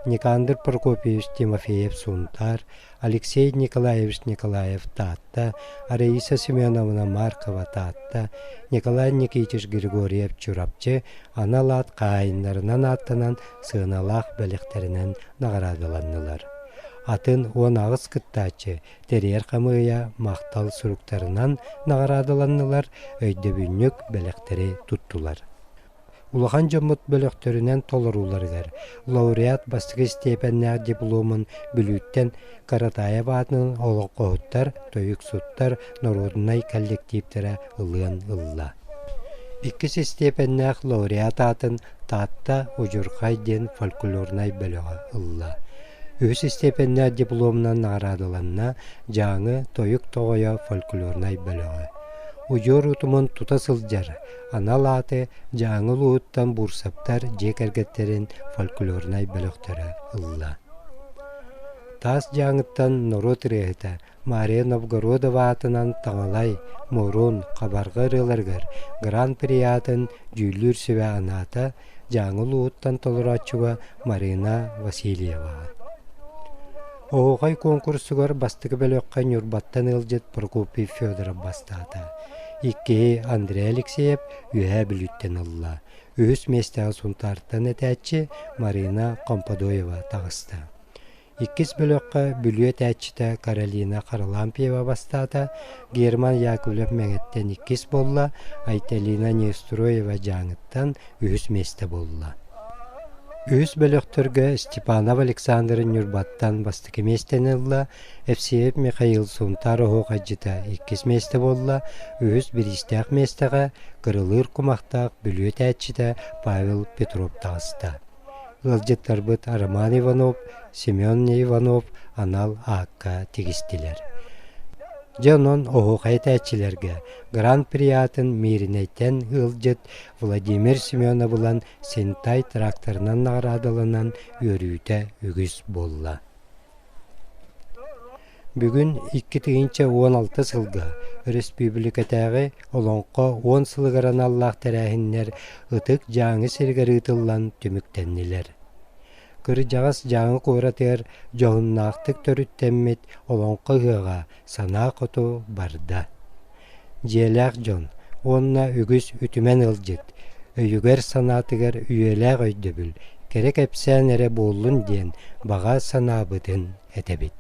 A: Никандр Прокопьевич Тимофеев Сунтаар, Алексей Николаевич Николаев Таатта, Раиса Семеновна Маркова Таатта, Николай Никитич Григорьев Чурапчы анал аат хаһаайыннарынан ааттанан сыаналаах бэлэхтэринэн наҕараадаланнылар. Атын 18 кыттааччы тэрийэр хамыыһыйа махтал суруктарынан наҕараадаланнылар, өйдөбүнньүк бэлэхтэри туттулар. Улахан дьоммут бөлөхтөрүнэн толорууларыгар лауреат бастакы истиэпэннээх дипломун Бүлүүттэн Каратаев аатынан олоҥхоһуттар, тойуксуттар норуодунай коллективтара ылыан ылла. Иккис истиэпэннээх лауреат аатын Таатта Удьурхай диэн фольклорнай бөлөҕө ылла. Үһүс истиэпэннээх дипломунан наҕараадаланна Дьааҥы Тойук Тоҕойо фольклорнай бөлөҕө. Удьуор утумун тута сылдьар анал ааты Дьааҥы улууһуттан Буурсаптар дьиэ кэргэттэрин фольклорнай бөлөхтөрө ылла. Таас Дьааҥыттан норуот ырыаһыта Мария Новгородова аатынан Таҥалай, Мурун, Хабарҕа ырыаларыгар Гран-при аатын дьүүллүүр сүбэ анаата Дьааҥы улууһуттан толорооччуга Марина Васильеваҕа. Оһуохай куонкурсугар бастакы бөлөххө Ньурбаттан ыалдьыт Прокопий Федоров бастаата. Иккиһи Андрей Алексеев Үөһээ Бүлүүттэн ылла. Үһүс миэстэҕэ Сунтаартан этээччи Марина Хомподоева таҕыста. Иккис бөлөххө Бүлүү этээччитэ Каролина Харлампьева бастаата, Герман Яковлев Мэҥэттэн иккис буолла, Айталина Неустроева Дьааҥыттан үһүс миэстэ буолла. Үһүс бөлөхтөргө Степанов Александр Ньурбаттан бастакы миэстэни ылла, Евсеев Михаил Сунтаар оһуохайдьыта иккис миэстэ буолла, үһүс бириистээх миэстэҕэ Кырылыыр кумахтаах Бүлүү этээччитэ Павел Петров таҕыста. Ыалдьыттарбыт Роман Иванов, Семен Иванов анал аакка тигистилэр. Дьэ онон оһуохай этээччилэргэ Гран-при аатын Мииринэйтэн ыалдьыт Владимир Семенов ылан Сентай тракторынан наҕараадаланан үөрүүтэ үгүс буолла. Бүгүн 2016 сылга өрөспүүбүлүкэтээҕи Олоҥхо уон сылыгар аналлаах тэрээһиннэр Ытык Дьааҥы сиригэр ыытыллан түмүктэннилэр. Кырдьаҕас Дьааҥы куоратыгар дьоһуннаахтык төрүттэммит Олоҥхо ыһыаҕа санаа хоту барда. Дьиэлээх дьон уонна үгүс үтүмэн ыалдьыт өйүгэр-санаатыгар үйэлээх өйдөбүл, кэрэ кэпсээн эрэ буоллун диэн баҕа санаабытын этэбит.